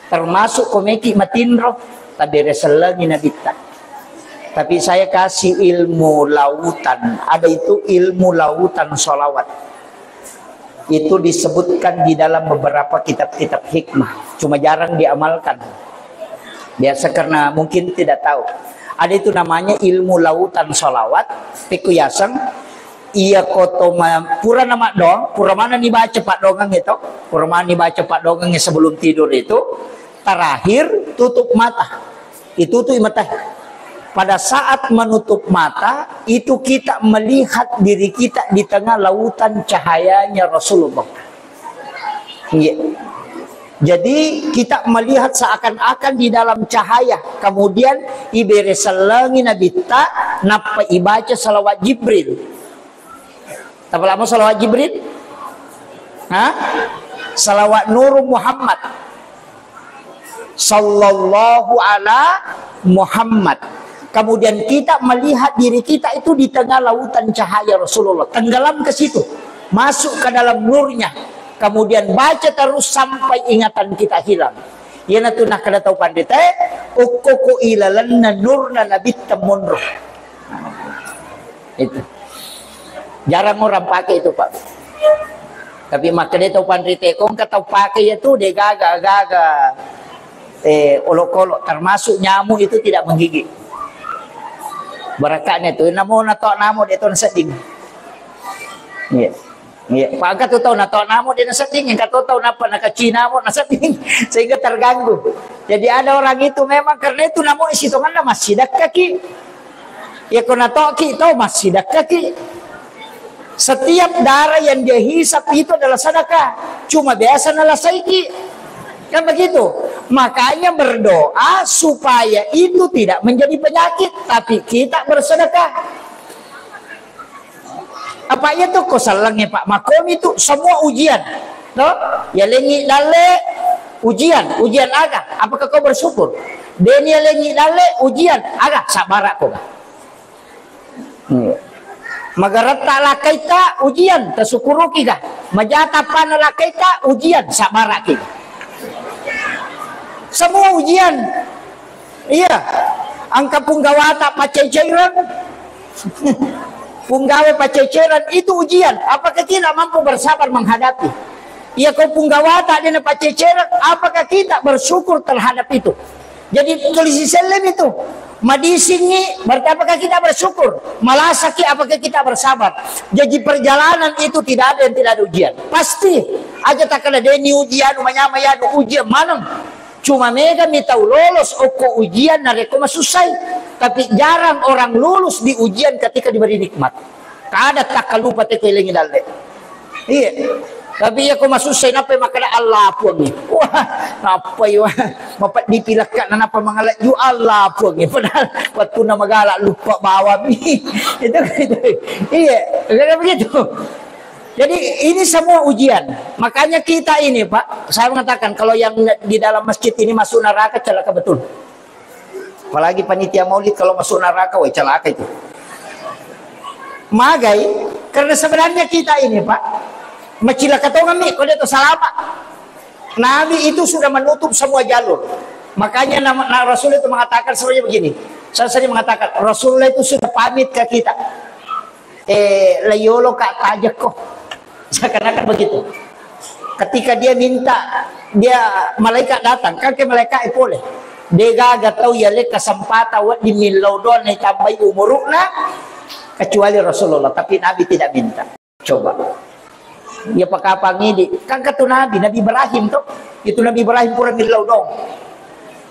Termasuk komeki matinro, tabere sellengi nabitta. Tapi saya kasih ilmu lautan. Ada itu ilmu lautan salawat. Itu disebutkan di dalam beberapa kitab-kitab hikmah. Cuma jarang diamalkan. Biasa karena mungkin tidak tahu. Ada itu namanya ilmu lautan salawat, pikku yaseng, iya koto ma-, pura nama dong, pura mana dibaca paddoangeng itu, pura mana dibaca paddoangeng sebelum tidur itu, terakhir tutup mata. Itu tuh mata. Pada saat menutup mata, itu kita melihat diri kita di tengah lautan cahayanya Rasulullah. Iya. Jadi kita melihat seakan-akan di dalam cahaya. Kemudian ibere sellengi nabitta, nappa ibaca salawat Jibril. Tapalamo salawat Jibril? Hah? Salawat Nuru Muhammad. Sallallahu ala Muhammad. Kemudian kita melihat diri kita itu di tengah lautan cahaya Rasulullah. Tenggelam ke situ. Masuk ke dalam nurnya. Kemudian baca terus sampai ingatan kita hilang. Iyanatu nakkeda tau panritae, okko ko ilalenna nurna nabitta monro. Itu. Jarang orang pakai itu, Pak. Tapi makkeda tau panritae, ko engka tau pakai ya tu, de gaga, gaga, eh, olok-olok, termasuk nyamuk itu tidak menggigit. Barakaknya tu, namo nato namo de to nasedding. Iya. Iya, pangka tu tau nato namo de nasedding, engka to tau nappa nakacci namo nasedding, sehingga terganggu. Jadi ada orang itu memang karena itu namo isi tonganna masih dekkaki. Iya ko natoki to, massidekaki. Setiap darah yang dia hisap itu adalah sedekah. Cuma biasa nalasaiki. Kan begitu. Makanya berdoa supaya itu tidak menjadi penyakit, tapi kita bersedekah. Apa iya tu ko sellengnge, Pak? Makomi tu semua ujian. No? Ya lengi dalle ujian, ujian aga? Apakah kau bersyukur? Deni ya lengi dalle ujian aga? Sabara ko ga? Hmm. Magaretta lakkaita ujian, tasukuruki ga? Majata pana lakkaita ujian, sabaraki ga? Semua ujian. Iya. Engka punggawata paccai-cairan. Punggawe paccai-cairan itu ujian. Apakah kita mampu bersabar menghadapi? Iya, ko punggawata dena paccai-cairan, apakah kita bersyukur terhadap itu? Jadi tulisi selleng itu. Madisingi, berarti apakah kita bersyukur? Malasaki, apakah kita bersabar? Jadi perjalanan itu tidak ada yang tidak ada ujian. Pasti aja tak kena deni ujian, manyama ya ujian maneng. Cuma mega mi tau lolos okko ujian narekko masussai. Tapi jarang orang lulus di ujian ketika diberi nikmat. Kada takkalupa te ko elengi dalle. Iya. Tapi iya ko masussai nappai makkeda Allah puangnge. Wah, nappai wah. Mapeddi pilakka na nappa mangalaju Allah puangnge. Padahal wettunna magala lupa bawami. Itu, itu. Iya, kan begitu. Jadi ini semua ujian. Makanya kita ini, Pak, saya mengatakan kalau yang di dalam masjid ini masuk neraka, celaka betul. Apalagi panitia maulid kalau masuk neraka, woi, celaka itu. Magai, karena sebenarnya kita ini, Pak, macilaka tongeng mi, ko de to salama. Nabi itu sudah menutup semua jalur. Makanya nama, na-, Rasul itu mengatakan sebenarnya begini. Saya sering mengatakan, Rasulullah itu sudah pamit ke kita. Eh, layolo ka tajekko. Seakan-akan begitu. Ketika dia minta, dia malaikat datang, kan ke malaikat pole. Degaga tau yale kesempatan wedding millau doang naitambai umurukna, kecuali Rasulullah, tapi Nabi tidak minta. Coba. Iya pakapang idi. Kan katu Nabi, Nabi Ibrahim to. Itu Nabi Ibrahim pura millau doang.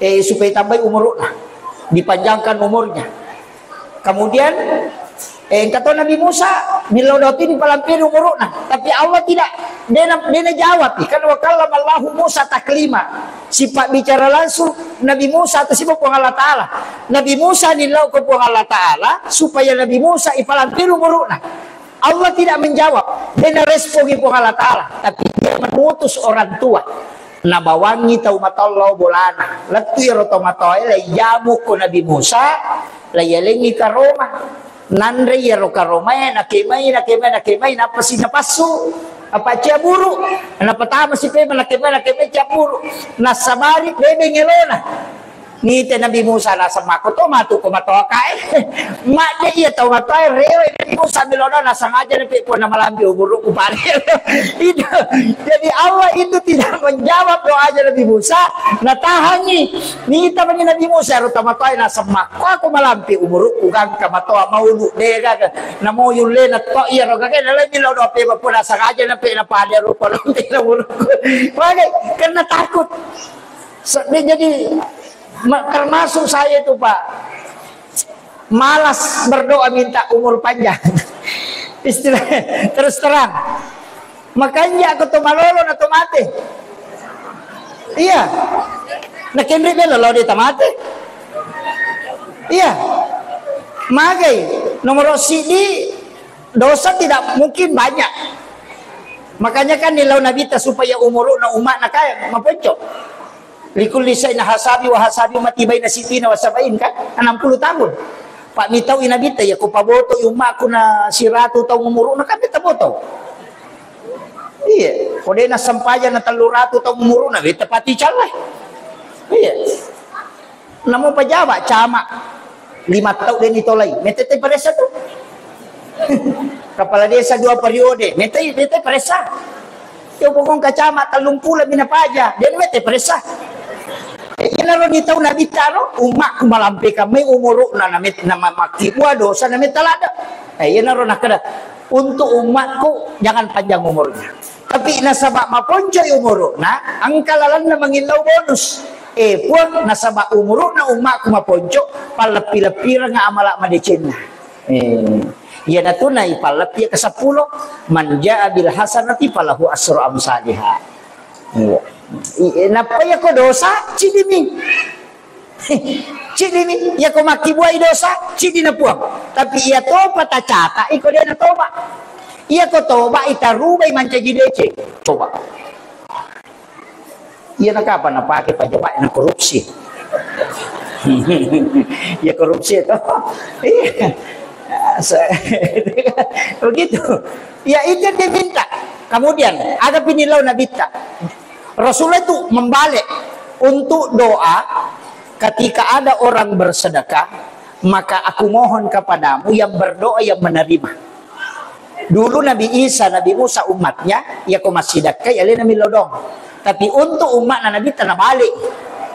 Eh, supaya tambai umurukna. Dipanjangkan umurnya. Kemudian, eh, engka to Nabi Musa, millau doang tu dipalampiri umurukna. Tapi Allah tidak, dena, dena jawab. Kan wa kallama Allahu Musa taklima. Sifat bicara langsung Nabi Musa atau sifat Puang Allah Ta'ala. Nabi Musa nillau ke Puang Allah Ta'ala supaya Nabi Musa ipalampiri umurukna. Allah tidak menjawab, dena respongi Puang Allah Ta'ala, tapi dia mengutus orang tua. Nabawangi tau matoa lao bolana. Lettu iyaro tau matoae, laijamu ko Nabi Musa, laiyalengi karoma. Nanre iyaro karomae, nakemai, nakemai, nakemai, napasi napassu. Apa ciaburu? Napatama si pema, nakemai, nakemai ciaburu. Nassabari bebeng elona. Nite Nabi Musa naseng makko to matu ko matoa kae. Madde iya tau matoae rewe Nabi Musa milona naseng aja nape pona malambi umurukku pale. Itu. Jadi Allah itu tidak menjawab doanya Nabi Musa, natahangi. Nita mani Nabi Musa ro tau matoae naseng makko aku malambi umurukku gangka matoa maulu dega. Namo yulle na to iya ro gage nalai milo dope pona naseng aja nape na pale rupa lonte umurukku. Mane karena takut. Sedih jadi ma-, termasuk saya itu, Pak. Malas berdoa minta umur panjang. Istilah terus terang. Makanya aku tuh malolo na tuh mati. Iya. Nah, Kendri bela lo dia mati. Iya. Magai nomor sidi dosa tidak mungkin banyak. Makanya kan nilau Nabi ta supaya umuruna umat na kaya maponcok. Likulli syai'in hasabi wa hasabi ummati baina sittina wa sab'in kan? Enam puluh tahun. Pak mitau i Nabi ta ya ku paboto i ummaku na siratu taung umuruna kan beta boto. Iya, ko de na sempajang na tellu ratu taung umuruna beta pati callai. Iya. Namo pejabat camat lima tau deni tolai. Mete te paressa tu. Kepala desa dua periode. Mete, mete paressa. Yo pokong kacama tellung pulo mina paja. Deni mete paressa. Eh, iyanaro ni tau Nabi taro, umatku malampe kamai umuruna na met-, na ma-, makkibua dosa na metta ladde. Eh, iyanaro nakkeda, untuk umatku jangan panjang umurnya. Tapi nasaba maponcoi umuruna, engka lalenna mangillau bonus. Eh, Puang, nasaba umuru'na ummaku maponco, palleppi-leppireng amala madecenna. Eh, iyanatu naipalleppi ke seppulo, "Man jaa bil hasanati falahu asru amsaliha." Iya. I-, eh, nappa iyako dosa, cidimi. Cidimi, iyako makkibuai dosa, cidina Puang. Tapi iya topa tacata, iko dena toba. Iyako toba, itarubai mancaji deceng. Coba. Iya, nakapa napake pajama na korupsi? Ya, korupsi itu. Iya. Se-, begitu. Ya, itu yang dia minta. Kemudian, aga pinillau Nabitta. Rasulullah itu membalik untuk doa ketika ada orang bersedekah, maka aku mohon kepadamu yang berdoa yang menerima. Dulu Nabi Isa, Nabi Musa umatnya, iyako massidakkai alena millau doang. Tapi untuk umatna Nabitta nabalik,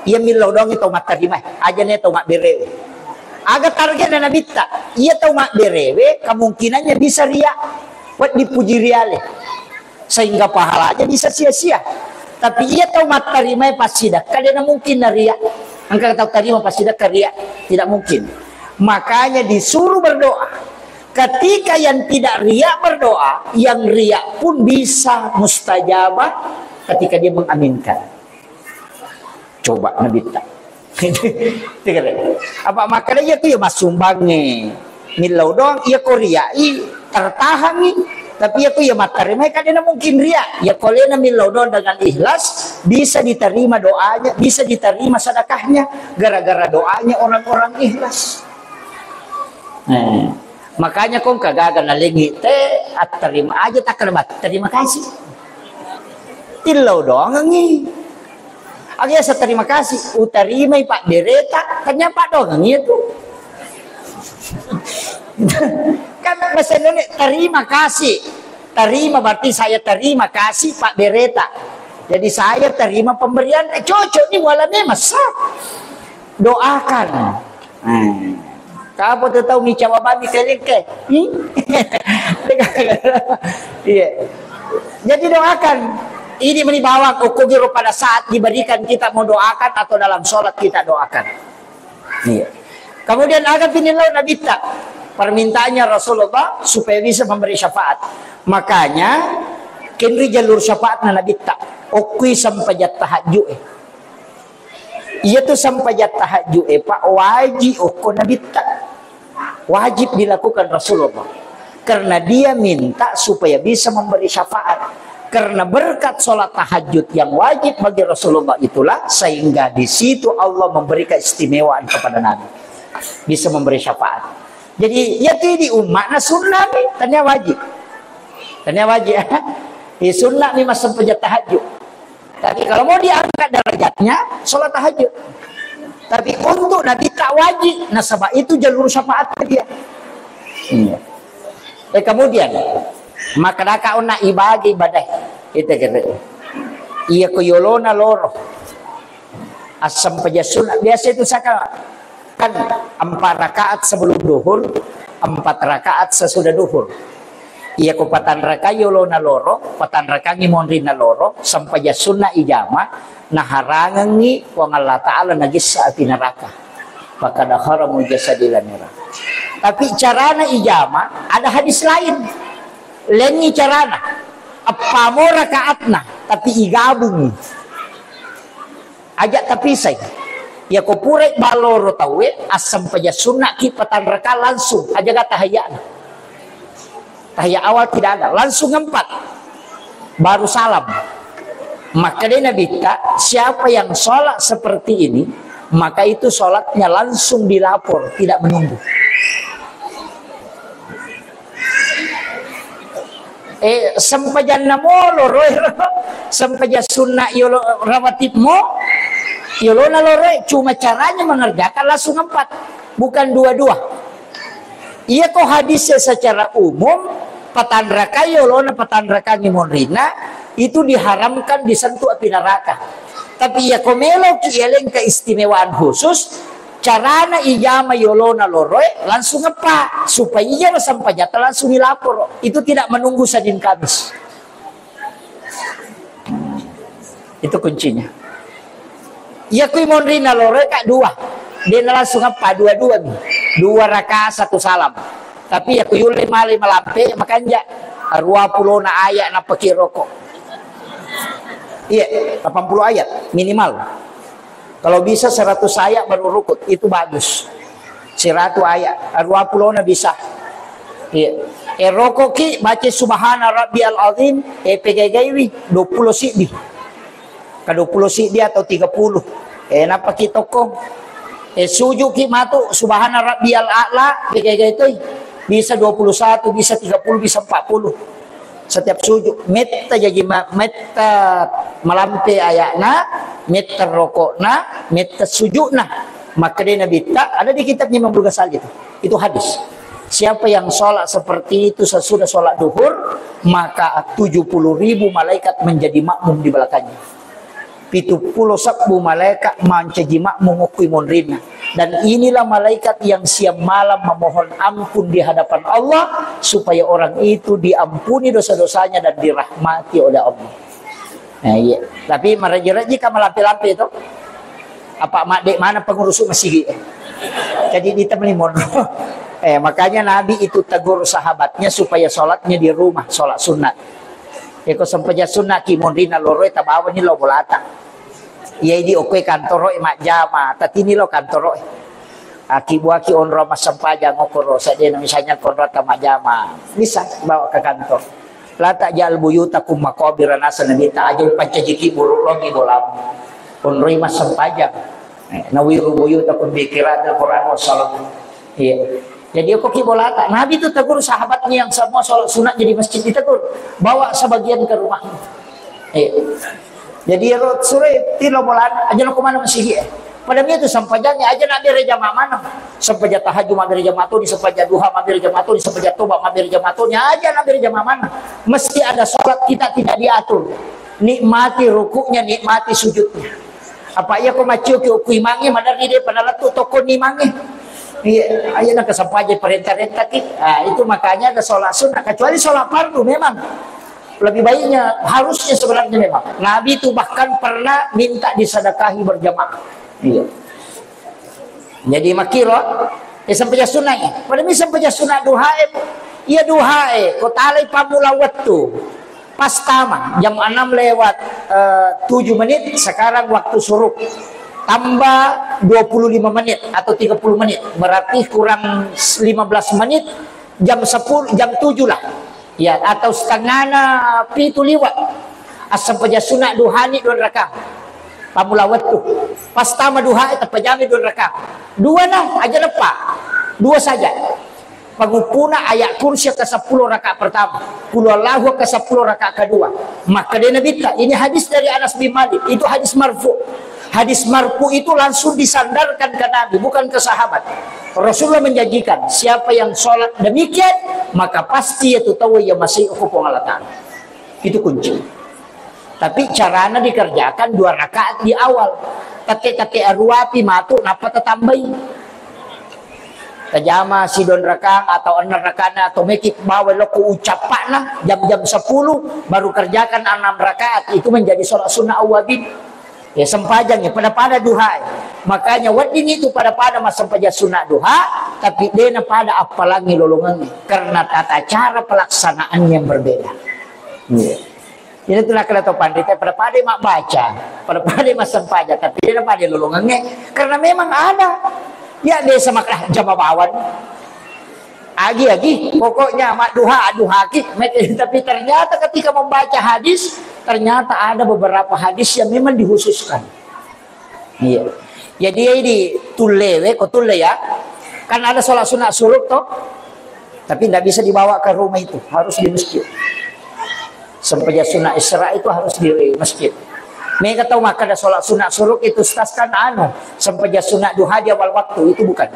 iya millau doang tau mattarima, aja ne tau mabberewe. Aga targetna Nabitta, iya tau mabberewe kemungkinannya bisa ria, wedding puji riale. Sehingga pahalanya bisa sia-sia. Tapi iya tau mattarimae passidakka, dena mungkin na ria. Engka tau tarima passidakka ria, tidak mungkin. Makanya disuruh berdoa. Ketika yang tidak riak berdoa, yang riak pun bisa mustajabah ketika dia mengaminkan. Coba Nabitta. Apa makkeda iya tu ya massumbangnge. Millau doang, iya ko riai tertahangi. Tapi iya ko iya mattarima, kadena mungkin ria. Ya ko alena millau doang dengan ikhlas, bisa diterima doanya, bisa diterima sedekahnya gara-gara doanya orang-orang ikhlas. Eh, makanya kong kagaga nalengi te atterima aja tak terima kasih. Tillau doangi. Aga yaseng terima kasih, utarimai pabbereta, ternyata doangi itu. Kan bahasa Indonesia terima kasih. Terima berarti saya terima kasih pabbereta. Jadi saya terima pemberian, eh, cocok nih, wala memang sah. Doakan. Hmm. Kapo tu tau micawa bami kelengke. Hmm? Iya. Jadi doakan. Ini meni bawang okko giro pada saat diberikan kita mau doakan atau dalam sholat kita doakan. Iya. Kemudian aga pinillau Nabitta. Permintaannya Rasulullah supaya bisa memberi syafaat. Makanya kenri jalur syafaatna Nabitta. Okkui sempajang tahajud, eh. Iya tu sempajang tahajud, eh, Pak, wajib okko Nabitta. Wajib dilakukan Rasulullah. Karena dia minta supaya bisa memberi syafaat. Karena berkat sholat tahajud yang wajib bagi Rasulullah itulah sehingga di situ Allah memberikan keistimewaan kepada Nabi. Bisa memberi syafaat. Jadi, ya tu di umatna sunnah ni, tania wajib. Tania wajib. Di sunnah ni massempajang tahajud. Tapi kalau mau diangkat derajatnya, sholat tahajud. Tapi untuk Nabitta wajib, nasaba itu jalur syafaat dia. Iya. Eh, kemudian, makkedaka onna ibagi badai. Itu kira. Iya ko yolona loro. Assempajang sunnah. Biasa itu saya kan empat rakaat sebelum duhur, empat rakaat sesudah duhur. Iya ko patanrakai yolona loro, patanrakangi monrinna loro, sempajang sunna ijama, naharangengngi Puang Allah Ta'ala nagissa api neraka. Fakada haramul jasadi lanira. Tapi carana ijama, ada hadis lain. Lengi carana. Eppamo rakaatna, tapi igabungi. Aja tapisai. Iya ko purai baloro tauwe, assempajang sunnaki patanraka langsung. Aja ga tahayana. Tahiyat awal tidak ada, langsung empat. Baru salam. Maka dia Nabitta, siapa yang sholat seperti ini, maka itu sholatnya langsung dilapor, tidak menunggu. Eh, sempajanna mo loro, sempajan sunna yolo rawatib mo, yolona loro, cuma caranya mengerjakan langsung empat, bukan dua-dua. Iya ko hadisnya secara umum, patanrakai yolona, patanrakangi monrinna, itu diharamkan disentuh api neraka. Tapi iya ko meloki yaleng keistimewaan khusus, carana ijama yolona loroe langsung eppa, supaya iya sempajatta langsung dilapor. Itu tidak menunggu Senin Kamis. Itu kuncinya. Iya kui monrinna loroe ka dua. De' na langsung eppa, dua-dua mi. Dua rakaat satu salam. Tapi iya kui yulle male malampe makanja. Dua pulona ayat nappaki roko. Iya, delapan puluh ayat minimal. Kalau bisa seratus ayat baru rukuk, itu bagus. Seratus ayat, dua pulona bisa. Iya. E, rokoki baca subhana rabbiyal azim, e, pegaigaiwi dua puluh siddi. Ka dua puluh siddi atau tiga puluh. E, nappaki tokko. E, sujuki matu subhana rabbiyal a'la, pegagai toi. Bisa dua puluh satu, bisa tiga puluh, bisa empat puluh. Setiap sujud, metta jaji ma-, metta malampe ayakna, metta rokokna, metta sujudna. Makkedai Nabitta, ada di kitabnya Imam Ghazali itu. Itu hadis. Siapa yang sholat seperti itu sesudah sholat duhur, maka tujuh puluh ribu malaikat menjadi makmum di belakangnya. Pitu pulo sebbu malaikat mancaji makmum okkui monrinna. Dan inilah malaikat yang siang malam memohon ampun di hadapan Allah supaya orang itu diampuni dosa-dosanya dan dirahmati oleh Allah. Nah, iya. Tapi maraji-raji ka malampe-lampe itu. Apa madde mana pengurus masigi? Jadi di temen monro. Eh, makanya Nabi itu tegur sahabatnya supaya sholatnya di rumah, sholat sunat. Eko sempajang sunna ki monrinna loroe tabawani lao bolata. Iya idi okkoe kantoroe majjama, tatini lao kantoroe. Aki buaki onro massempajang okkoro, seddena misalnya konro ta majjama, bisa bawa ke kantor. La taj'al buyutakum maqabira, naseng Nabitta, aja upancajiki buru longi bolamu. Onroi massempajang. Eh, nawiru buyutakum bi qiraatil Qur'an wassalam. Iya. Jadi, okko ki bolata. Nabi itu tegur sahabatnya yang semua sholat sunat jadi masjid, ditegur. Bawa sebagian ke rumahmu. Iya. Jadi, ero sure tilo bolana, aja lo kemana masih, eh. Pada itu sempajangnya aja nak bere jamaah mana. Sempajang tahajud mabbere jamaah toni, sempajang duha mabbere jamaah toni, sempajang toba mabbere jamaah toni, aja nak bere jamaah mana. Mesti ada sholat kita tidak diatur. Nikmati rukuknya, nikmati sujudnya. Apa iya ko maccio ki okku imangnge, maderri de panalettu tokko ni imangnge. Iya, aja nak kesempajang perintah-perintah ki. Ah, itu makanya ada sholat sunnah, kecuali sholat fardu memang. Lebih baiknya, harusnya sebenarnya memang. Nabi itu bahkan pernah minta disedekahi berjamaah. Iya. Jadi makkiro, eh, sempajang sunna ya. Pada mi sempajang sunna duha, eh, iya duha, eh, ko talai pammula wettu. Pas tama, jam enam lewat, eh, tujuh menit, sekarang waktu syuruk. Tambah dua puluh lima menit atau tiga puluh menit, berarti kurang lima belas menit, jam sepuluh, jam tujuh lah. Ya, atau setengahna pitu liwat. Assempajang sunna duhani dua rakaat. Pammula wettu. Pas tama duha, eh, teppa jami dua rakaat. Dua nah, aja leppa. Dua saja. Panguppuna ayat kursi ke sepuluh rakaat pertama. Qul huwallahu ke sepuluh rakaat kedua. Maka dia Nabi ta, ini hadis dari Anas bin Malik. Itu hadis marfu. Hadis marfu itu langsung disandarkan ke Nabi, bukan ke sahabat. Rasulullah menjanjikan, siapa yang sholat demikian, maka pasti itu tahu ya masih hukum Allah Ta'ala. Itu kunci. Tapi caranya dikerjakan dua rakaat di awal. Tete-tete aruapi matu, napa tetambai. Tajama sidon rakang atau enam rakana atau meki bawa loko ucapakna jam-jam sepuluh baru kerjakan enam rakaat, itu menjadi sholat sunnah awabin. Ya, sempajang ya, pada-pada duha. Makanya wedding itu pada-pada massempajang sunna duha, tapi dena pada appalangi lolongannya karena tata cara pelaksanaan yang berbeda. Iya. Jadi itu nakala to panrita pada-pada mabbaca, pada-pada massempajang, tapi dena pada lolongannya karena memang ada. Ya, desa maka jama bawang. Agi-agi, pokoknya madduha, adduhaki. Tapi ternyata ketika membaca hadis, ternyata ada beberapa hadis yang memang dikhususkan. Iya. Jadi, ini tullewe, ko tulle ya. Kan ada sholat sunat suruk toh. Tapi tidak bisa dibawa ke rumah itu, harus di masjid. Sempajang sunat Isra itu harus di masjid. Mega tau makkeda sholat sunat suruk itu, Ustaz, kan anu, sempajang sunat duha di awal waktu, itu bukan.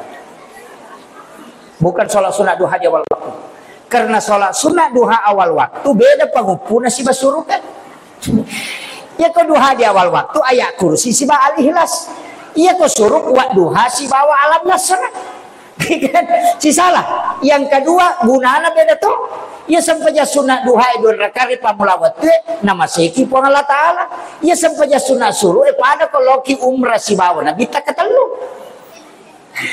Bukan sholat sunat duha di awal waktu. Karena sholat sunat duha awal waktu beda panguppuna siba surukan. Iya ko duha di awal waktu ayat kursi siba al-ikhlas. Iya ko suruk wa duha sibawa alam nasrah. Kan? Sisala. Yang kedua, gunana beda to. Iya sempajang sunat duha e dua rakaat ri pammula wettu e, namaseki Puang Allah Ta'ala. Iya sempajang sunat suruh e pada ko loki umrah sibawa Nabitta ketellu.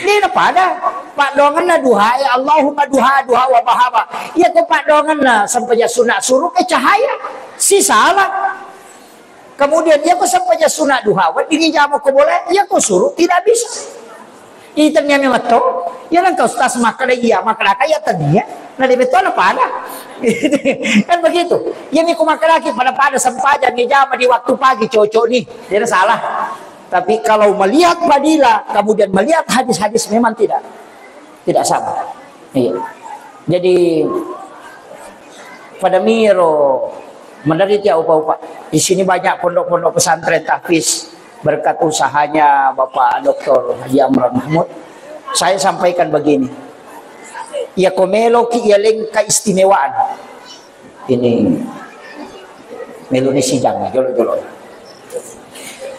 Dena pada. Paddoangenna duha e, Allahumma duha, duha wa bahaba. Iya ko paddoangenna sempajang sunat suruh e cahaya. Sisala. Kemudian, iya ko sempajang sunat duha, weddingngi jama ko bola, iya ko suruh tidak bisa. Itennia memang to, iya nang kau ustaz makkeda iya, makkeda ka iya tennia, na de betul pada. Kan begitu. Iya mi ko makkeda ki pada-pada sempajang ni jama di waktu pagi cocok ni. Tidak salah. Tapi kalau melihat fadilah, kemudian melihat hadis-hadis memang tidak. Tidak sama. Iya. Jadi, pada miro menderita upa-upa. Di sini banyak pondok-pondok pesantren tahfiz berkat usahanya Bapak Doktor Haji Amran Mahmud. Saya sampaikan begini. Ya, ko meloki ya leng keistimewaan. Ini meloni sidang, jolo-jolo.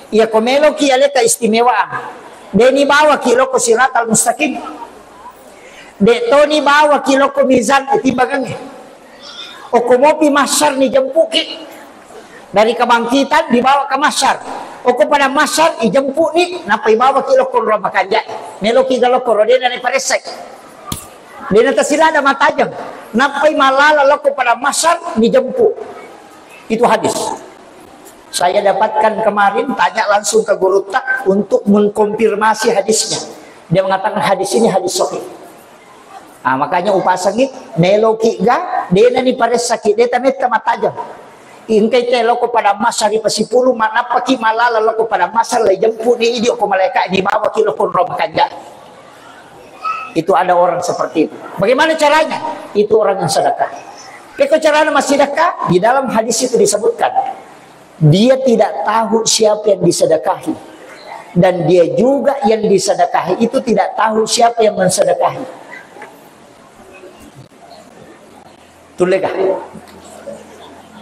Iya ko meloki aleta istimewaan. De ni bawaki loko siratal mustaqim. De toni bawaki loko mizan e timbangangnge. Oko mopi masyar ni jempuki. Dari kebangkitan dibawa ke masyar. Oko pada masyar ijempu ni, napa ibawaki loko ro makanja. Meloki ga loko ro dena ni paresek. Dena tasilada matajeng. Nappai malala loko pada masyar dijempu. Itu hadis. Saya dapatkan kemarin, tanya langsung ke guru tak untuk mengkonfirmasi hadisnya. Dia mengatakan hadis ini hadis sahih. Ah, makanya upasangi, meloki ga, dena ni paressaki, deta metta matajeng. Ingkai te loko pada masyar ipasipulu, ma-, nappaki malala loko pada masyar, lai jempu ni idi ko malaikat ni bawaki loko ro makanja. Itu ada orang seperti itu. Bagaimana caranya? Itu orang yang sedekah. Peko carana massedekah? Di dalam hadis itu disebutkan, dia tidak tahu siapa yang disedekahi. Dan dia juga yang disedekahi itu tidak tahu siapa yang mensedekahi. Tullega.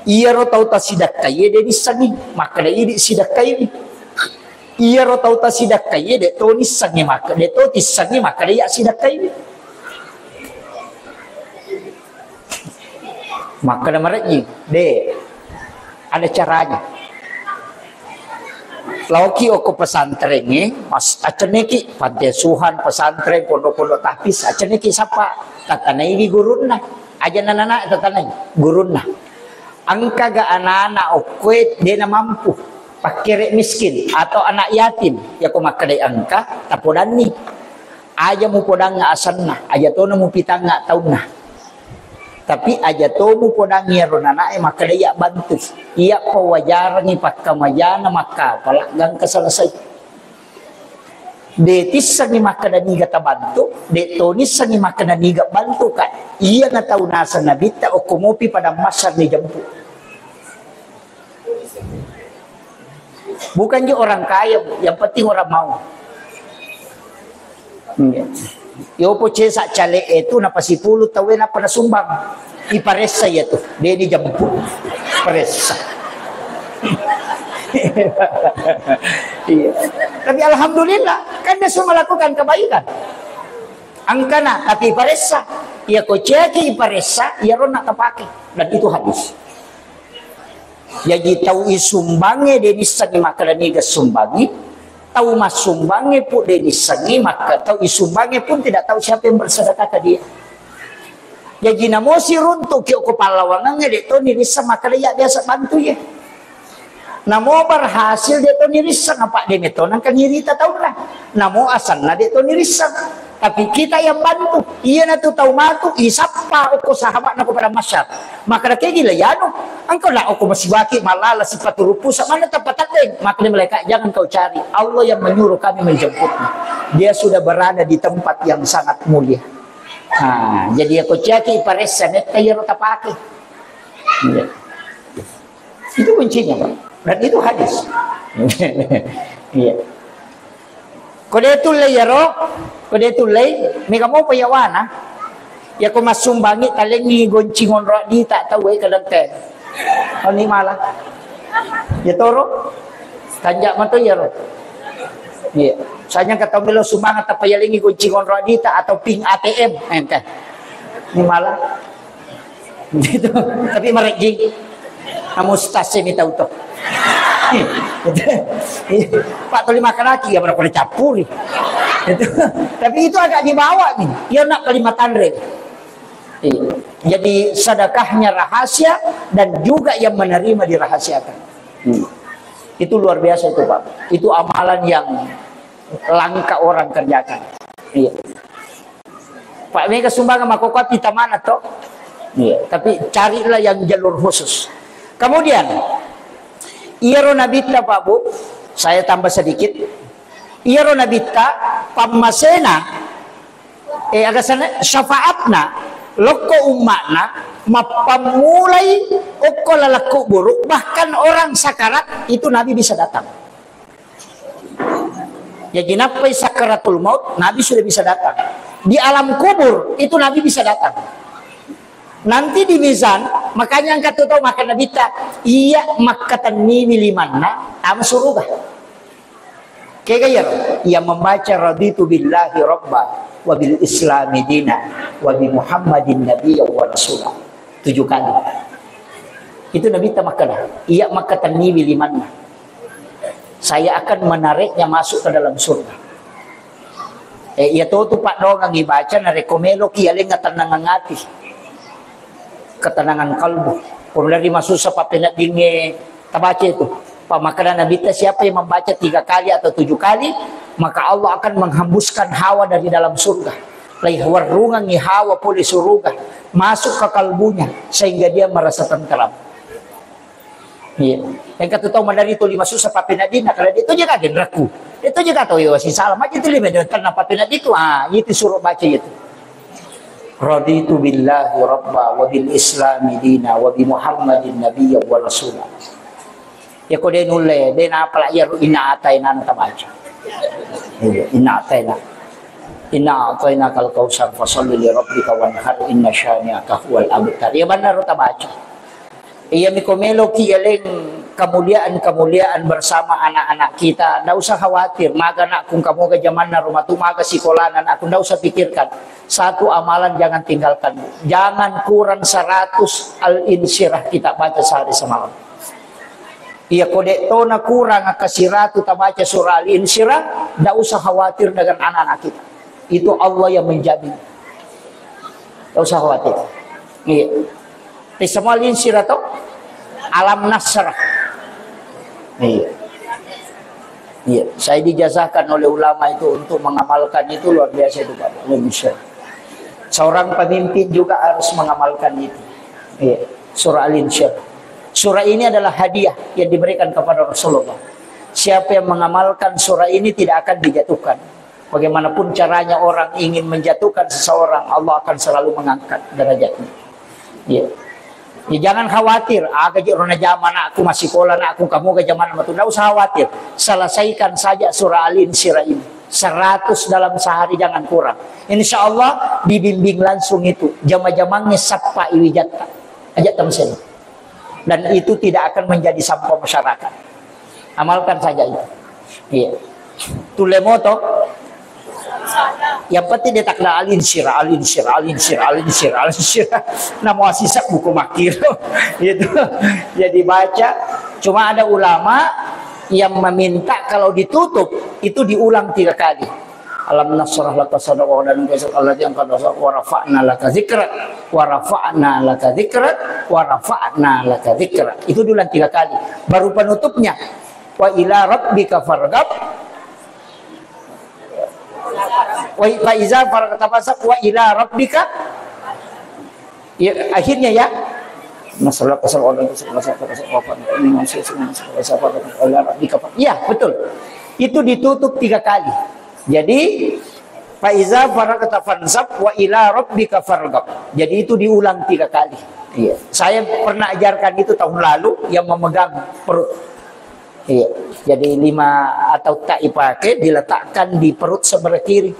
Iyaro tau tasidakkaie de nissengi, makkeda idi sidakkaiwi. Iyaro tau tasidakkaie de to nissengi, makkeda de to tissengi, makkeda iya sidakkaiwi. Makkeda marejji, de ada caranya. Laoki okko pesantrengnge, mas-, accenneki panti asuhan, pesantren, pondok-pondok tahfiz, accenneki sappa, tatanaiwi gurunna. Aja nanana tatanai gurunna. Engkaga anana okkoe dena mampu, pakkere miskin atau anak yatim, yako makkedai engka, tapodanni. Aja mupodangnga asenna, aja tona mupitangnga taunna. Tapi aja to mupodangngi iyaro nanae makkeda iya bantu. Iya pawajarangngi pakkamajana makkapala gangka selesai. De tissengngi makkeda niga tabantu, de to nissengngi makkeda niga bantuka. Iyana tau naseng nabitta okko mopi padang massar ni jempu. Bukan je orang kaya, Bu. Yang penting orang mau. Iya. Yopo cesa cale itu napa sipulu tawe napa nasumbang. Iparessa ya tuh. Deni jemput. Paressa. Iya. Tapi alhamdulillah, kan dia semua melakukan kebaikan. Angkana, tapi iparessa. Iya ko ceki iparessa, iya rona tapake. Dan itu hadis. Jaji tau isumbangnge de nissengngi makkeda niga sumbangngi, tau massumbangnge pun de nissengngi makka-, tau isumbangnge pun tidak tahu siapa yang bersedekah ke dia. Jaji namo siruntuki okko pallawangengnge de to nirisseng makkeda iya biasa bantu ye. Namo berhasil de to nirisseng apa de meto nangka nirita taunna. Namo asenna de to nirisseng. Tapi kita yang bantu, iyana tu tau matu, isappa okko sahabatna ko padang masyar. Maka kegi la yanu, engkau la okko masibaki malala sipatu rupu, samana tempat tadeng. Maka dia malaikat, "Jangan kau cari, Allah yang menyuruh kami menjemputmu. Dia sudah berada di tempat yang sangat mulia." Nah, jadi aku caki paressa netta yero tapake. Iya. Itu kuncinya, Pak. Dan itu hadis. Iya. Ko de tullei iyaro, ko de tullei, mega mopa yawana. Yako massumbangngi talengngi gonci ngonro dita tau e kadang te. Oni mala. Ya toro. Tanja mato iyaro. Iya. Soalnya kata melo sumbangan tappa yalengi kunci ngonro adita atau pin A T M. Engka. Ini malah. Gitu. Tapi marejjing. Namun stase mi tau to. Pak tuli makanaki ya berapa dicampuri. Itu. Tapi itu agak dibawa nih. Ya nak paling matanre. Iya. Jadi sedekahnya rahasia dan juga yang menerima dirahasiakan. Hmm. Itu luar biasa itu, Pak. Itu amalan yang langka orang kerjakan. Iya. Pak, mega sumbangan makkokkoe pi tamana to? Iya, tapi carilah yang jalur khusus. Kemudian, iyaro nabitta, Pak Bu, saya tambah sedikit. Iyaro nabitta pammasena, eh, aga sana, syafaatna lokko umma'na, mappammulai okko laleng kuburu, bahkan orang sakarat itu Nabi bisa datang. Jadi nappai sakaratul maut, Nabi sudah bisa datang. Di alam kubur itu Nabi bisa datang. Nanti di mizan, makanya engka tu tau makkeda nabitta, iya makkatenniwi limanna tama suruga. Kega iyaro? Yang membaca raditu billahi rabba wa bil islami dina wa bi Muhammadin nabiyya wa rasula. Tujuh kali. Itu nabitta makkeda, iya makkatenniwi limanna. Saya akan menariknya masuk ke dalam surga. Eh, iya to tu paddoangeng ibaca narekko meloki aleng atennangeng ati. Ketenangan kalbu. Pura ri masussa pappeneddingnge tabaca itu. Pamakkeda nabitta, siapa yang membaca tiga kali atau tujuh kali, maka Allah akan menghembuskan hawa dari dalam surga. Lai warrungengi hawa pole suruga masuk ke kalbunya sehingga dia merasa tentram. Iya. Engka tu tau maderri tuli masussa pappeneddinna, karena dia tu jaga genrekku. Dia tu jaga tau yo sisala. Maji tu lima dia tenang pappenedding tu. Ah, itu suruh baca itu. Raditu billahi rabba wa bil islami dina wa bi Muhammadin nabiyya wa rasula. Ya ko de nulle, de napala iya ru inna ataina tabaca. Iya, inna ataina. Inna ataina kal kausar fasalli li rabbika wanhar inna syani'aka huwal abtar. Ya benar tabaca. Iya miko meloki yaleng kemuliaan-kemuliaan bersama anak-anak kita. Ndak usah khawatir, maga anakku kamu ke zamanna rumah tu, maga sekolah anakku, ndak usah pikirkan. Satu amalan jangan tinggalkan, Bu. Jangan kurang seratus Al-Insyirah kita baca sehari semalam. Iya, ko de tona kurang ke siratu tabaca surah Al-Insyirah, ndak usah khawatir dengan anak-anak kita. Itu Allah yang menjamin. Ndak usah khawatir. Iya. Semua Al-Insyirah to? Alam Nasrah. Iya. Iya, saya dijazakan oleh ulama itu untuk mengamalkan itu luar biasa itu, Pak. Al-Insyirah. Seorang pemimpin juga harus mengamalkan itu. Iya, surah Al-Insyirah. Surah ini adalah hadiah yang diberikan kepada Rasulullah. Siapa yang mengamalkan surah ini tidak akan dijatuhkan. Bagaimanapun caranya orang ingin menjatuhkan seseorang, Allah akan selalu mengangkat derajatnya. Iya. Ya, jangan khawatir, aga ji rona jama anakku, masikola anakku, kamu ga jama matu. Ndak usah khawatir. Selesaikan saja surah Al-Insyirah ini. Seratus dalam sehari, jangan kurang. Insya Allah dibimbing langsung itu. Jama-jamangnge sappa iwijatta. Aja tamsen. Dan itu tidak akan menjadi sampah masyarakat. Amalkan saja itu. Iya. Tulle moto. Yang penting dia tak kena Al-Insyirah, Al-Insyirah, Al-Insyirah, Al-Insyirah, Al-Insyirah. Namo asisek buku makir. Gitu. Jadi baca. Cuma ada ulama yang meminta kalau ditutup itu diulang tiga kali. Alam nashrah laka sadrak wa rafa'na laka zikrak wa rafa'na laka zikrak wa rafa'na laka zikrak. Itu diulang tiga kali. Baru penutupnya, wa ila rabbika farghab. Wa fa iza faragta fansab wa ila rabbika. Ya, akhirnya ya. Nashrah laka sadrak wa rafa'na laka zikrak wa rafa'na laka zikrak. Ya, betul. Itu ditutup tiga kali. Jadi, fa iza faragta fansab wa ila rabbika farghab. Jadi itu diulang tiga kali. Iya. Saya pernah ajarkan itu tahun lalu yang memegang perut. Iya. Jadi lima atau tak dipakai diletakkan di perut sebelah kiri.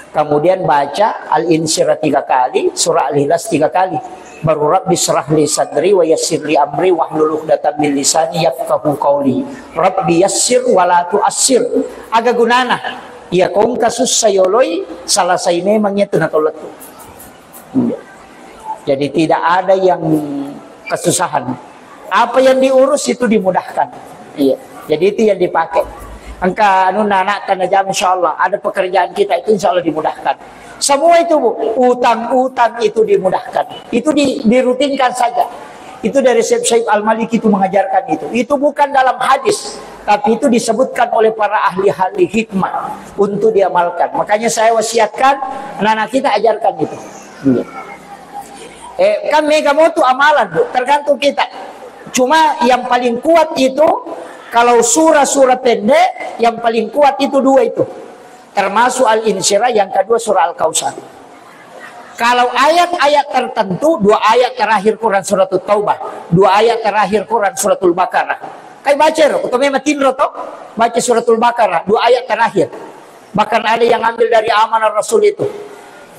Kemudian baca Al-Insyirah tiga kali, surah Al-Ikhlas tiga kali. Baru Rabbi syrah li sadri wa yassir li amri wahlul uqdatam min lisani yafqahu qauli. Rabbi yassir wa la tu'assir. Aga gunana? Iya, ko engka sussa yoloi, selesai memang itu na tollettu. Iya. Jadi tidak ada yang kesusahan. Apa yang diurus itu dimudahkan. Iya. Jadi itu yang dipakai. Engka anunna anakta najama, insya Allah. Ada pekerjaan kita itu insya Allah dimudahkan. Semua itu, Bu, utang-utang itu dimudahkan. Itu di, dirutinkan saja. Itu dari Syekh Syaib Al-Maliki itu mengajarkan itu. Itu bukan dalam hadis, tapi itu disebutkan oleh para ahli-ahli hikmah untuk diamalkan. Makanya saya wasiatkan anak-anak kita ajarkan itu. Iya. Eh, kan mega motu amalan, Bu, tergantung kita. Cuma yang paling kuat itu, kalau surah-surah pendek, yang paling kuat itu dua itu. Termasuk Al-Insyirah, yang kedua surah Al-Kautsar. Kalau ayat-ayat tertentu, dua ayat terakhir Quran Suratul Taubah, dua ayat terakhir Quran Suratul Baqarah. Kai baca ro, kau memang tinro to, baca Suratul Baqarah, dua ayat terakhir. Bahkan ada yang ambil dari Amanah Rasul itu.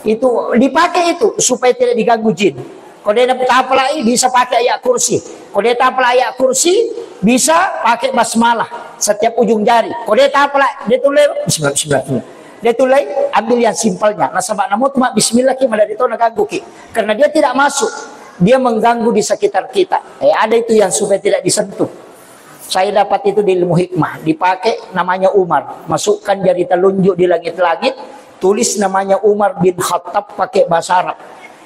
Itu dipakai itu supaya tidak diganggu jin. Ko de tapalai, bisa pakai ayat kursi. Ko de tapalai ayat kursi, bisa pakai basmalah setiap ujung jari. Ko de tapalai, de tullei, bismillah, bismillah, bismillah. De tullei, ambil yang simpelnya. Nasaba namo tu ma bismillah ki, mada de to naganggu ki. Karena dia tidak masuk. Dia mengganggu di sekitar kita. Eh, ada itu yang supaya tidak disentuh. Saya dapat itu di ilmu hikmah. Dipakai namanya Umar. Masukkan jari telunjuk di langit-langit, tulis namanya Umar bin Khattab pakai bahasa Arab.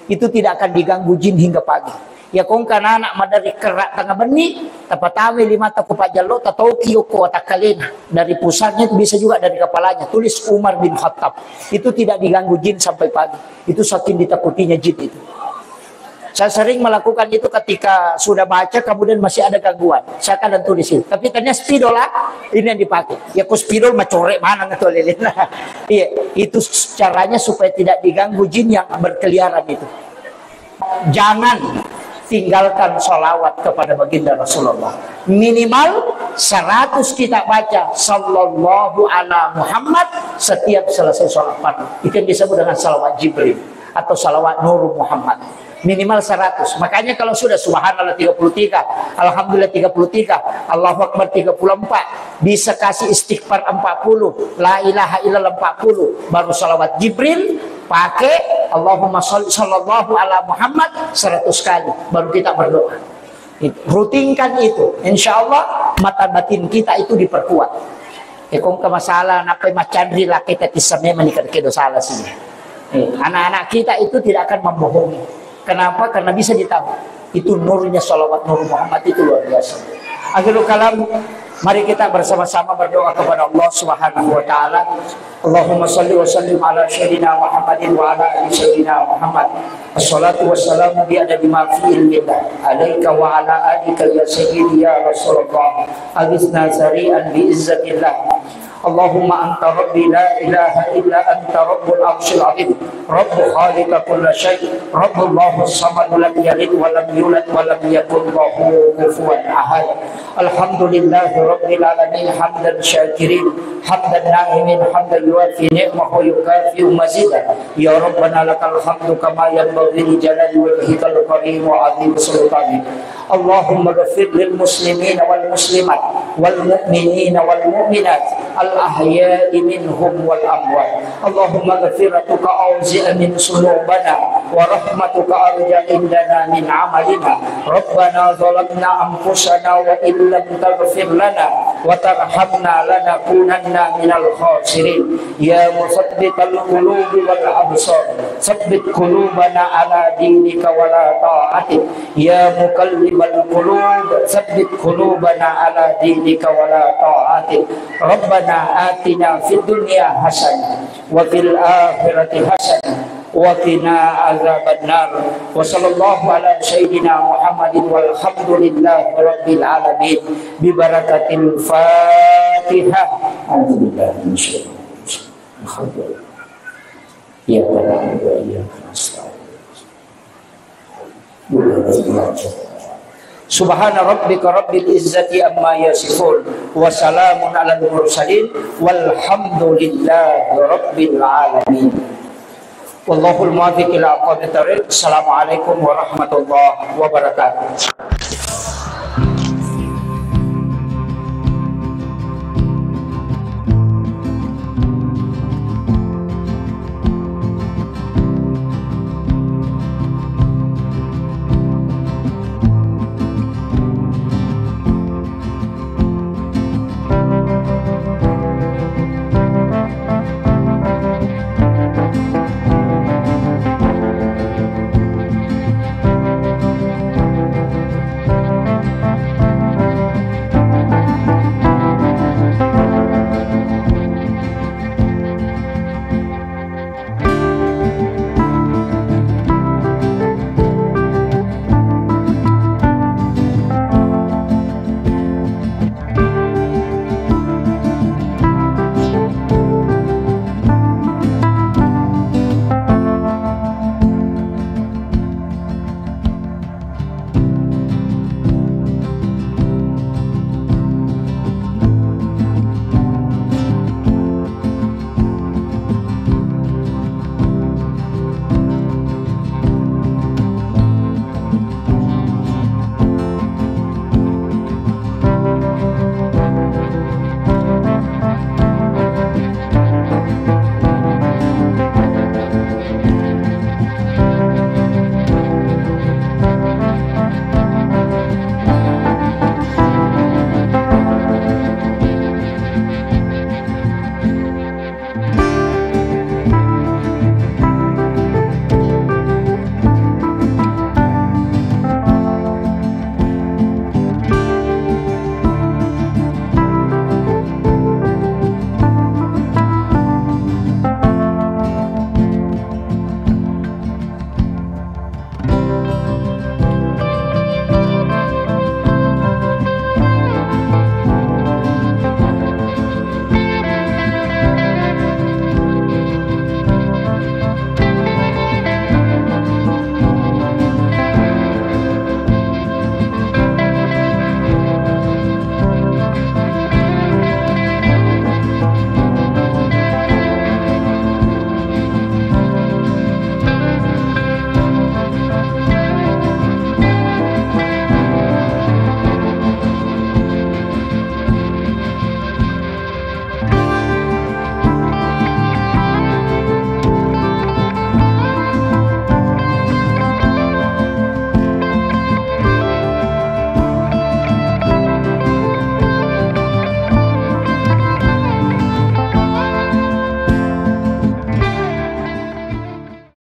Itu tidak akan diganggu jin hingga pagi. Ya, ko engka anak maderri kerra tengah benni, tapatama limata ko pajjallo, tatoki yokko watakkalena. Dari pusatnya itu bisa juga dari kepalanya. Tulis Umar bin Khattab. Itu tidak diganggu jin sampai pagi. Itu saking ditakutinya jin itu. Saya sering melakukan itu ketika sudah baca, kemudian masih ada gangguan. Saya kadang tulis itu. Tapi ternyata spidol lah, ini yang dipakai. Ya, ko spidol macore mana ngetu lele. Iya, itu caranya supaya tidak diganggu jin yang berkeliaran itu. Jangan tinggalkan salawat kepada baginda Rasulullah. Minimal seratus kita baca sallallahu ala Muhammad setiap selesai sholat fardu. Itu yang disebut dengan salawat Jibril atau salawat Nur Muhammad. Minimal seratus. Makanya kalau sudah subhanallah tiga puluh tiga, alhamdulillah tiga puluh tiga, Allahu Akbar tiga puluh empat, bisa kasih istighfar empat puluh, la ilaha illallah empat puluh, baru salawat Jibril, pakai Allahumma shalli sallallahu ala Muhammad seratus kali, baru kita berdoa. Rutinkan itu, insya Allah mata batin kita itu diperkuat. Eh, ko engka masalah, nappai macanri lakkaita tissa memang ni, kedo salah sih. Eh, anak-anak kita itu tidak akan membohongi. Kenapa? Karena bisa ditahu. Itu nurnya salawat Nur Muhammad itu luar biasa. Akhirul kalam, mari kita bersama-sama berdoa kepada Allah Subhanahu wa Ta'ala. Allahumma salli wa sallim ala Sayyidina Muhammadin wa ala ali Sayyidina Muhammad. Assalatu wassalamu bi adadi ma fi ilmillah, alaika wa ala alika ya Sayyidi ya Rasulullah. Aghithna sari'an bi izzatillah. Allahumma anta rabbi la ilaha illa anta rabbul arsyil azim. Rabbu khaliqa kulla syai. Rabbullahu samad, lam yalid wa lam yulad wa lam yakun lahu kufuwan ahad. Alhamdulillahi rabbil alamin, hamdan syakirin, hamdan na'imin, hamdan yuwafi ni'mahu wa yukafi'u mazidah. Ya Rabbana lakal hamdu kama yanbaghi li jalali wajhikal karim wa azim sultanik. Allahumma ghfir lil muslimina wal muslimat wal mu'minina wal mu'minat al ahya'i minhum wal amwat. Allahumma ghfiratuka awzi'a min sunubana wa rahmatuka arja indana min amalina. Rabbana zalamna anfusana wa illam taghfir lana wa tarhamna lanakunanna minal khasirin. Ya musabbital qulubi wal absar, sabbit qulubana ala dinika wa la ta'atik. Ya muqallibal qulub, sabbit qulubana ala dinika wa la ta'atik. Rabbana atina fid dunya hasanah wa fil akhirati hasanah wa qina azabannar. Wa sallallahu ala sayyidina Muhammadin walhamdulillahi rabbil alamin. Bi barakatil Fatihah. Alhamdulillah. Alhamdulillah. Iyyaka na'budu wa iyyaka nasta'in. Subhana rabbika rabbil izzati amma yasifun. Wa salamun alal mursalin. Walhamdulillahi rabbil alamin. Wallahul muwaffiq ila aqwamit thariq. Assalamualaikum warahmatullahi wabarakatuh.